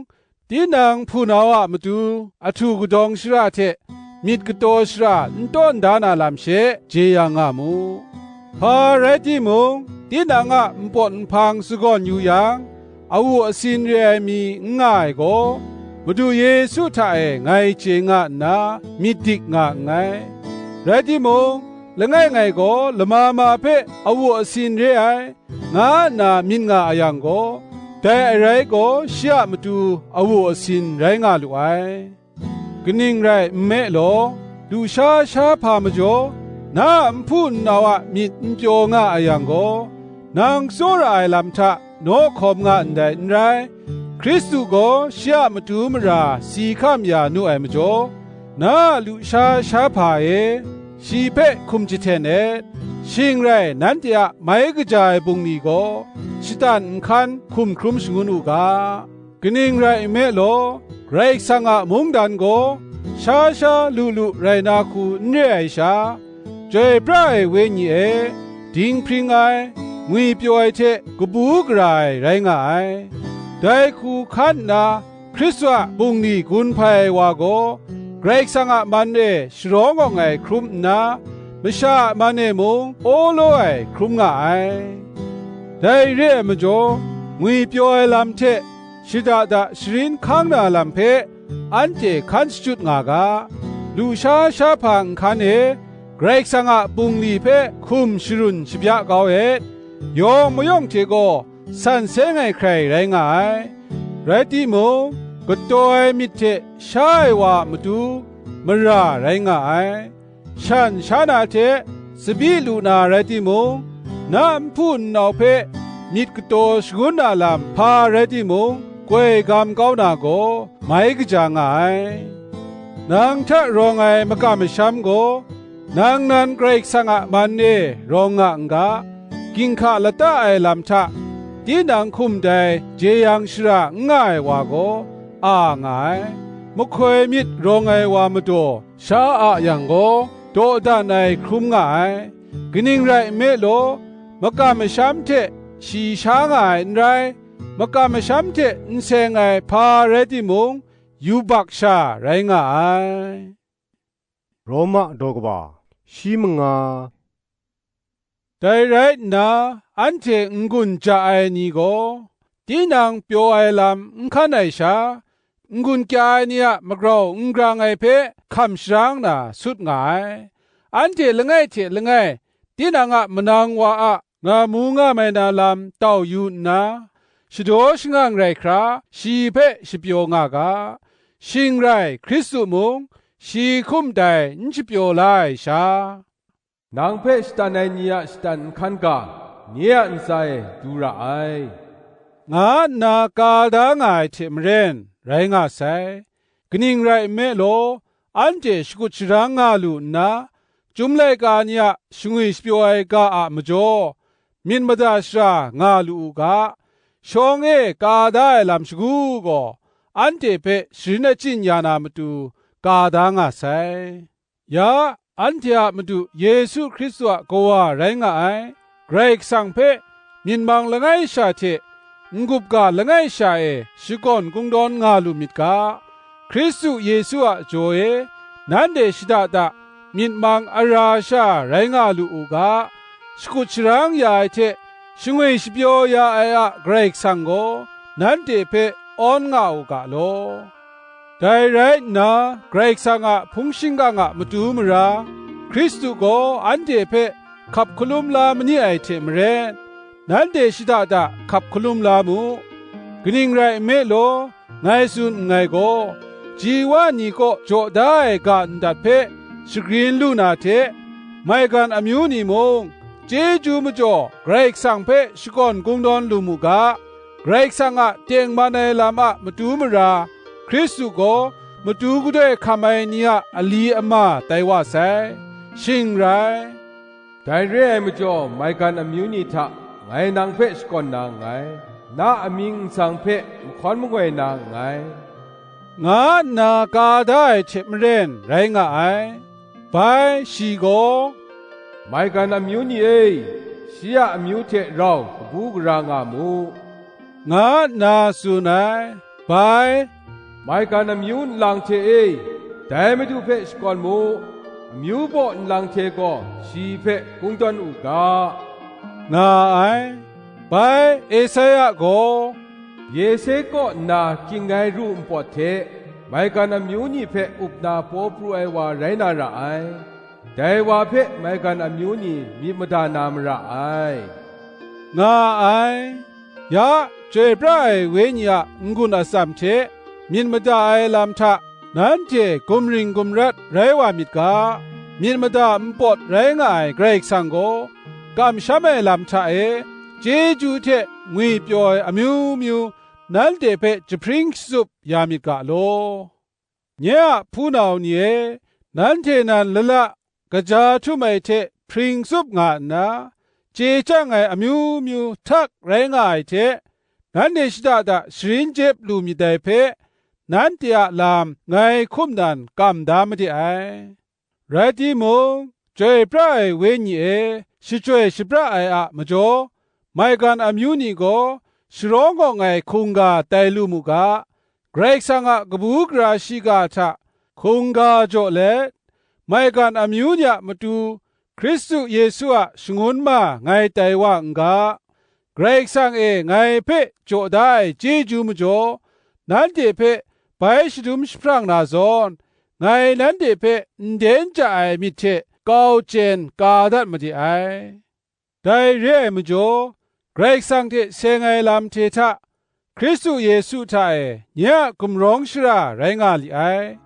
tinang hpunau a matu ahtu kadawng shara hte myit kataw shara n tawn da na lam she jeyang nga mu. Hpa rai timung, tinang a npawt nhpang sagawn yu yang, awu asin re ai mi n nga ai gaw, Madu Yesu hta e ngai chye nga nna myit dik nga nngai. Rai timung, langai ngai gaw lama ma hpe awu asin re ai, nga nna myit nga a yang gaw, dai arai gaw shi a matu awu asin rai nga lu ai. Kaning rai nme law, lusha sha hpa majaw, na a nhpu nnau a myit n pyaw nga a yang gaw, nang tsawra ai lam hta naw hkawm nga ndai n rai. Hkristu gaw shi a matu mara si hkam ya nu ai majaw, na a lusha sha hpa e, shi hpe hkum jahten et, shing rai nanhte a mai kaja ai bungli gaw shatan nhkan hkum hkrum shangun u ga. Kaning rai nme law, Karai Kasang a mungdan gaw sha sha lu lu rai na hku n re ai sha, chyoi pra ai wenyi e dinghpring ai, ngwipyaw ai hte kabu gara ai rai nga ai. Dai hku hkan nna, Hkristu a bungli gun hpai ai wa gaw, Karai Kasang a man e sharawng awng ai hkrum nna, masha a man e mung awlaw ai hkrum nga ai. Dai re ai majaw, ngwipyaw ai lam hte shada da sharin hkang na lam hpe anhte hkan shachyut nga ga. Lusha sha hpa nhkan e Karai Kasang a bungli hpe hkum sharun shabya kau et. Yawng mayawng hte gaw san seng ai hkrai rai nga ai. Rai timung, kataw ai myit hte sha ai wa a matu mara rai nga ai. Shan sha na hte tsabyi lu na rai timung, na nhpu nnau hpe myit kataw shangun na lam hpa rai timung, koi gam kau na gaw mai kaja nga ai. Nang hta rawng ai makam masham gaw, nang nan Karai Kasang a man e rawng nga n ga, ginhka lata ai lam hta tinang hkum dai jeyang shara n nga ai wa gaw a nga ai. Mahkoi myit rawng ai wa madaw sha a yang gaw, dawdan ai hkrum nga ai. Kaning rai nme law, makam masham hte shi sha nga ai n rai, makam masham hte n seng ai hpa rai timung, yubak sha rai nga ai. Roma daw kaba shi manga. Dai rai nna, anhte n-gun ja ai ni gaw, tinang pyaw ai lam n hkan ai sha, n-gun kya ai ni a magrau n grang ai hpe hkam sharang na sut nga ai. Anhte langai hte langai tinang a manang wa a nga mu nga mai na lam tau yu nna, shadaw shangang rai hkra shi hpe shapyaw nga ga, shing rai Hkristu mung shi hkum dai n shapyaw la ai sha, nang hpe shatan ai ni a shatan nhkan ga, nye a ntsa e du ra ai, nga nna ka da nga ai hte maren rai nga sai. Kaning rai nme law, anhte shakut sharang nga lu nna, Chyum laika ni a shangwi shapyaw ai ga a majaw, myit mada shara nga lu u ga, shawng e ka da ai lam shagu gaw, anhte hpe sharin achyin ya na matu ka da nga sai. Ya, anhte a Madu Yesu Hkristu a Kawa rai nga ai, Karai Kasang hpe myit mang langai sha hte n-gup ga langai sha e shakawn kungdawn nga lu myit ga, Hkristu Yesu a jaw e nanhte shada da myit mang ara sha rai nga lu u ga, shakut sharang ya ai hte shangwi shapyaw ya ai a Karai Kasang gaw nanhte hpe awn nga u ga law. Dai rai nna, Karai Kasang a hpung shingkang a matu mara, Hkristu gaw anhte hpe hkap hkalum la ma ni ai hte maren, nanhte shada da hkap hkalum la mu. Kaning rai nme law, ngai tsun nngai gaw, ji wa ni kaw jaw da ai ga ndat hpe shagrin lu na hte, maigan amyu ni mung, chyeju majaw Karai Kasang hpe shakawn kungdawn lu mu ga, Karai Kasang a tengman ai lam a matu mara, Hkristu gaw matu gadoi hkam ai ni a ali ama tai wa sai. Shing rai. Dai re ai majaw, maigan amyu ni hta ngai nang hpe shakawn na nngai, na amying nsang hpe mahkawn mangoi na nngai, nga nna ka da ai hte maren rai nga ai. Bai shi gaw, maigan amyu ni e, shi a amyu hte rau kabu gara nga mu, nga nna tsun ai. Bai, maigan amyu nlang hte e, dai Madu hpe shakawn mu, amyu baw nlang hte gaw shi hpe kungdawn u ga, nga ai. Bai Esaia gaw, Yese kaw nna ging ai ru npawt hte maigan amyu ni hpe up na paw pru ai wa rai na ra ai. Dai wa hpe maigan amyu ni myit mada na mara ai, nga ai. Ya, Chyoi pra ai Wenyi a n-gun atsam hte myit mada ai lam hta nanhte gumring gumrat rai wa myit ga, myit mada npawt rai nga ai Karai Kasang gaw, kamsham ai lam hta e chyeju hte ngwipyaw ai amyu myu nanhte hpe jahpring shatsup ya myit ga law. Nye a hpunau ni e, nanhte nan lala kaja htum ai hte hpring tsup nga nna, chye chyang ai amyu myu htak rai nga ai hte, nanhte shada da sharin jep lu myit dai hpe, nanhte a lam ngai hkum nan kam da made ai. Rai timung, Chyoi pra ai Wenyi e shachyoi shapra ai a majaw, maigan amyu ni gaw sharawng awng ai hkungga tai lu mu ga, Karai Kasang a kabu gara shiga hta hkungga jaw let, maigan amyu ni a matu Hkristu Yesu a shangun ma ngai tai wa n ga, Karai Kasang e ngai hpe jaw da ai chyeju majaw, nanhte hpe bai shadum jahprang na zawn, ngai nanhte hpe nden ja ai myit hte kau chyen ka dat made ai. Dai re ai majaw, Karai Kasang hte seng ai lam hte hta, Hkristu Yesu hta e nye a gumrawng shara rai nga li ai.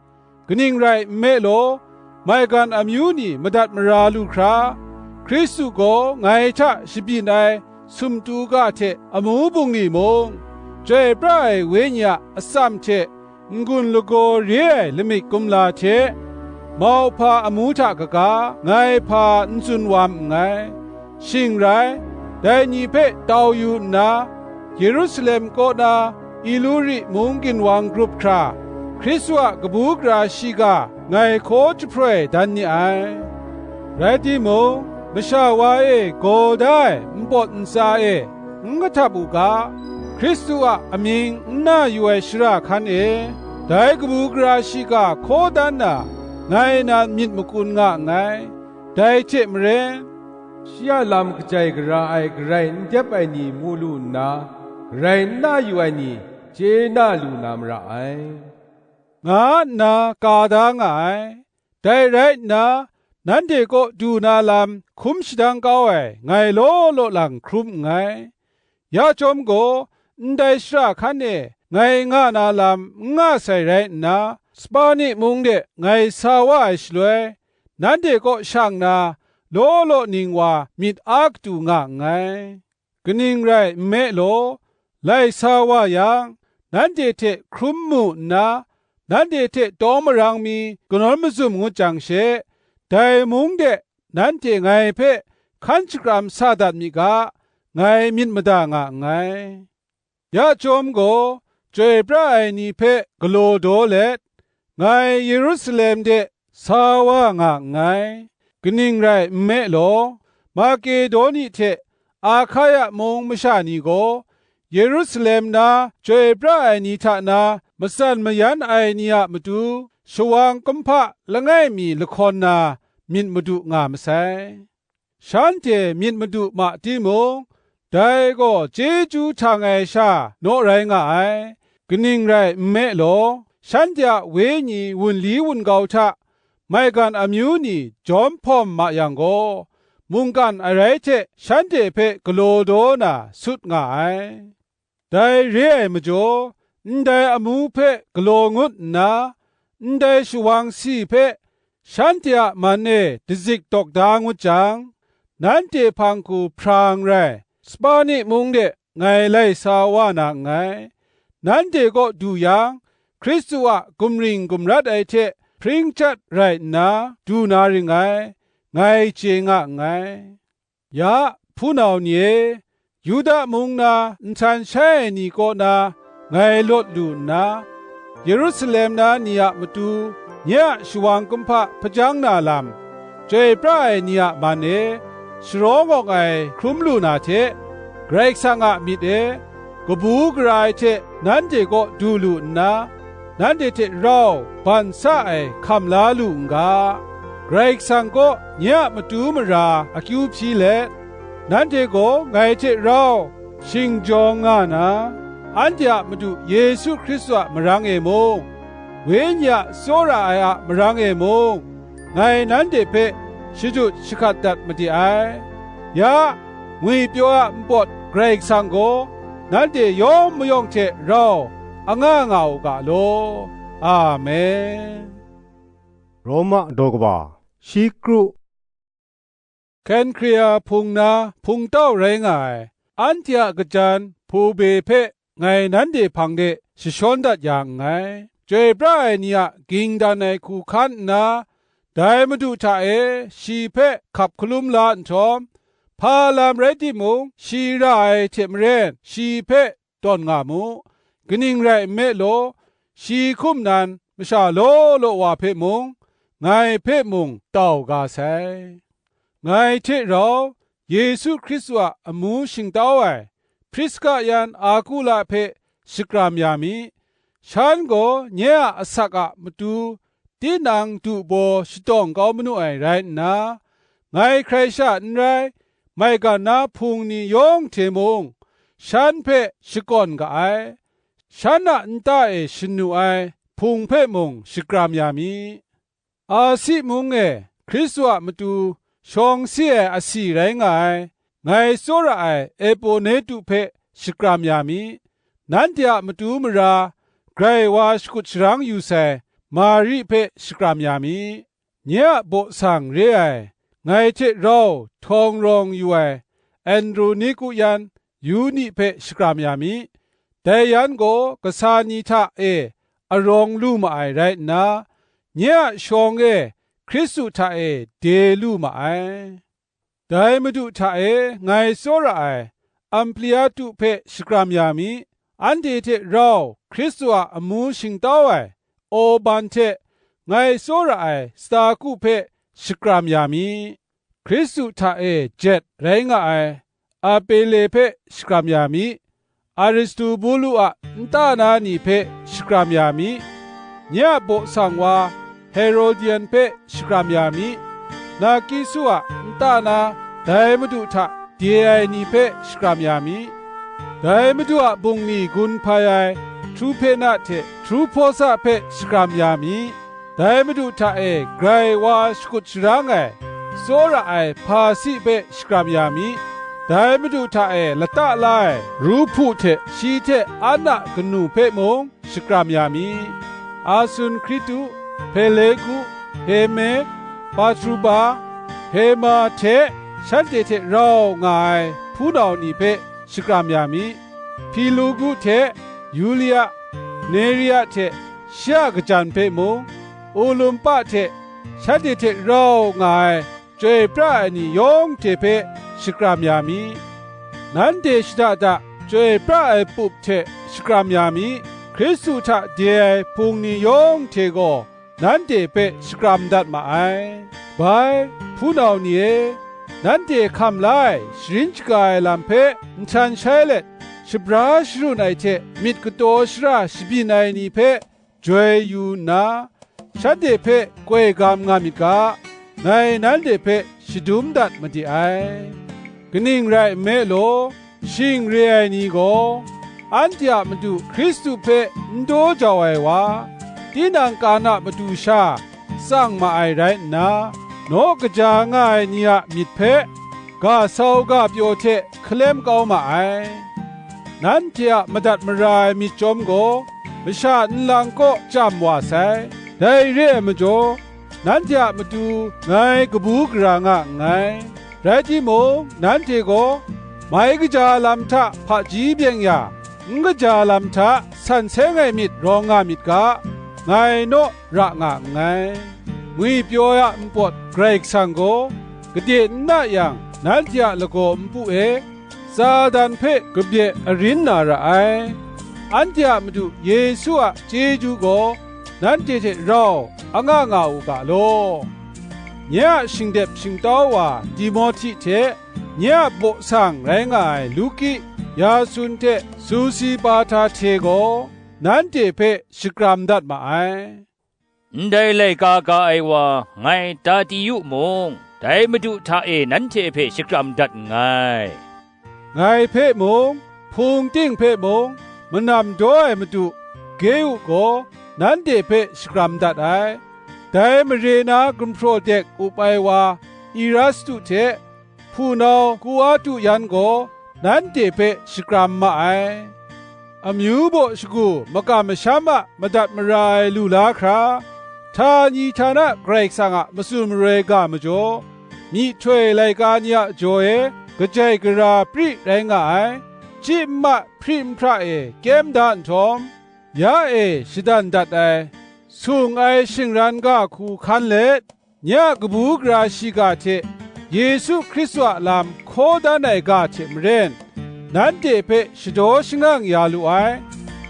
Kaning rai nme law, maigan amyu ni madat mara lu hkra, Hkristu gaw ngai hta shabyin ai sumtu ga hte amu bungli mung, Chyoi pra ai Wenyi a atsam hte n-gun lagaw re ai lamik kumla hte, mauhpa amu hta kaga ngai hpa n tsun wam nngai. Shing rai, dai ni hpe tau yu nna, Yerusalem kaw na Iluri mung ginwang grup hkra, Hkristu a kabu gara shiga ngai hkaw jahproi dan ni ai. Rai timung, masha wa e gaw da ai npawt ntsa e, n kahtap u ga, Hkristu a amying n na yu ai shara hkan e, dai kabu gara shiga hkaw dan na, ngai nan myit makun nga nngai. Dai hte maren, shi a lam kajai gara ai garai n dep ai ni mu lu nna, rai n na yu ai ni chye na lu na mara ai, nga nna ka da nga ai. Dai rai nna, nanhte kaw du na lam hkum shadang kau ai ngai law law lang hkrum nngai. Ya chyawm gaw, ndai shara hkan e ngai nga na lam n nga sai rai nna, Spani mung de ngai sa wa ai shaloi, nanhte kaw shang na law law ning wa myit a katu nga nngai. Kaning rai nme law, lai sa wa yang, nanhte hte hkrum mu nna, nanhte hte tawng marang mi kanawn mazum ngut jang she, dai mung de nanhte ngai hpe hkan shakram sa dat mi ga, ngai myit mada nga nngai. Ya chyawm gaw, chyoi pra ai ni hpe galaw daw let, ngai Yerusalem de sa wa nga nngai. Kaning rai nme law, Makedoni hte Ahkaia mung masha ni gaw, Yerusalem na chyoi pra ai ni hta na matsan mayan ai ni a matu shawang kumhpa langai mi lahkawn na myit madu nga masai. Shanhte myit madu ma timung, dai gaw chyeju htang ai sha naw rai nga ai. Kaning rai nme law, shanhte a wenyi wunli wungau hta maigan amyu ni jawm hpawm ma yang gaw, mungkan arai hte shanhte hpe galaw daw na sut nga ai. Dai re ai majaw, ndai amu hpe galaw ngut nna, ndai shawang si hpe shanhte a man e dazik dawk da ngut jang, nanhte hpang hku hpra n rai, Spani mung de ngai lai sa wa na nngai. Nanhte kaw du yang, Hkristu a gumring gumrat ai hte hpring chyat rai nna du na ring ai, ngai chye nga nngai. Ya, hpunau ni e, Yuda mung na nhtan shai ai ni kaw na ngai lawt lu nna, Yerusalem na ni a matu nye a shawang kumhpa hpajang na lam, chyoi pra ai ni a man e sharawng awng ai hkrum lu na hte, Karai Kasang a myit e kabu gara ai hte nanhte kaw du lu nna, nanhte hte rau ban sa ai hkam la lu n ga. Karai Kasang kaw nye a matu mara akyu hpyi let, nanhte gaw ngai hte rau shingjawng nga na, anhte a Madu Yesu Hkristu a marang e mung, Wenyi a tsawra ai a marang e mung, ngai nanhte hpe shadut shahkat dat made ai. Ya, ngwipyaw a npawt Karai Kasang gaw nanhte yawng mayawng hte rau anga nga u ga law. Amen. Roma daw kaba shi kru. Kenhkrea hpung na hpungtau rai nga ai, anhte a kajan Hpobe hpe ngai nanhte hpang de jashawn dat ya nngai. Chyoi pra ai ni a ging dan ai hku hkan nna, dai Madu hta e shi hpe hkap hkalum la nhtawm, hpa lam rai timung, shi ra ai hte maren shi hpe tawn nga mu. Kaning rai nme law, shi hkum nan masha law law wa hpe mung, ngai hpe mung tau ga sai. Ngai hte rau Yesu Hkristu a amu shingtau ai Priska yan Akula hpe shakram ya mi. Shan gaw nye a asak a matu tinang du baw shatawng kau manu ai rai nna, ngai hkrai sha n rai, maigan na hpung ni yawng hte mung shan hpe shakawn ga ai, shan a nta e shanu ai hpung hpe mung shakram ya mi. Asi mung e Hkristu a matu shawng si ai asi rai nga ai, ngai tsawra ai Eponetu hpe shakram ya mi. Nanhte a matu mara grai wa shakut sharang yu sai Mari hpe shakram ya mi. Nye a baw sang re ai, ngai hte rau htawng rawng yu ai Androniku yan Yuni hpe shakram ya mi. Dai yan gaw kasa ni hta e arawng lu ma ai rai nna, nye a shawng e Hkristu hta e de lu ma ai. Dai Madu hta e ngai tsawra ai Ampliatu hpe shakram ya mi. Anhte hte rau Hkristu a amu shingtau ai Orban hte ngai tsawra ai Staku hpe shakram ya mi. Hkristu hta e jet rai nga ai Apele hpe shakram ya mi. Aristobulu a nta na ni hpe shakram ya mi. Nye a baw sang wa Herodian hpe shakram ya mi. Narkisu a nta na dai Madu hta de ai ni hpe shakram ya mi. Dai Madu a bungli gun hpai ai Htruhpena hte Htruhpawsa hpe shakram ya mi. Dai Madu hta e grai wa shakut sharang ai, tsawra ai Hpasi hpe shakram ya mi. Dai Madu hta e lata la ai Ruhpu hte shi hte an a kanu hpe mung shakram ya mi. Asunkritu, Pelegu, Heme, Patruba, Hema hte shanhte hte rau nga ai hpunau ni hpe shakram ya mi. Pilogu hte Yulia, Neria hte shi a kajan hpe mung, Olumpa hte shanhte hte rau nga ai chyoi pra ai ni yawng hte hpe shakram ya mi. Nanhte shada da chyoi pra ai pup hte shakram ya mi. Hkristu hta de ai hpung ni yawng hte gaw nanhte hpe shakram dat ma ai. Bai, hpunau ni e, nanhte hkam la ai sharin shaga ai lam hpe nhtan shai let, shabra sharun ai hte myit kataw shara shabyin ai ni hpe joi yu nna, shanhte hpe koi gam nga myit ga, ngai nanhte hpe shadum dat made ai. Kaning rai nme law, shing re ai ni gaw, anhte a matu Hkristu hpe n daw jau ai wa, tinang kan a matu sha tsang ma ai rai nna, naw kaja nga ai ni a myit hpe, ga sau ga pyaw hte hkalem kau ma ai. Nanhte a madat mara ai myit chyawm gaw, masha nlang kaw chyam wa sai. Dai re ai majaw, nanhte a matu ngai kabu gara nga nngai. Rai timung, nanhte gaw, mai kaja lam hta hpaji byeng ya, n kaja lam hta san seng ai myit rawng nga myit ga, ngai naw ra nga nngai. Ngwipyaw ai a npawt Karai Kasang gaw, gade n na yang, nanhte a lagaw npu e, Satan hpe kabye arin na ra ai. Anhte a Madu Yesu a chyeju gaw nanhte hte rau anga nga u ga law. Nye a shingdep shingtau wa Timohti hte nye a baw sang rai nga ai Luki, Yasun hte Susipahta hte gaw nanhte hpe shakram dat ma ai. Ndai laika ka ai wa, ngai Tertiu mung, dai Madu hta e nanhte hpe shakram dat nngai. Ngai hpe mung, hpung ting hpe mung, manam daw ai Madu Geu gaw nanhte hpe shakram dat ai. Dai mare na gumhpraw dek up ai wa Erastu hte, hpunau Kuartu yan gaw nanhte hpe shakram ma ai. Amyu baw shagu makam masham a madat mara ai lu la hkra, htani htana Karai Kasang a matsun maroi ga majaw, myihtoi laika ni a jaw e kajai gara pri rai nga ai, chyi nma hpri nhpra e kyem da nhtawm, ya e shadan dat ai, sung ai shingran ga hku hkan let, nye a kabu gara shiga hte Yesu Hkristu a lam hkaw dan ai ga hte maren, nanhte hpe shadaw shangang ya lu ai,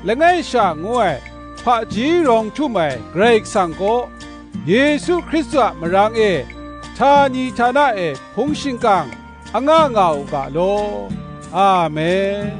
langai sha ngu ai hpaji rawng htum ai Karai Kasang kaw, Yesu Hkristu a marang e htani htana e hpung shingkang anga nga u ga law. Amen.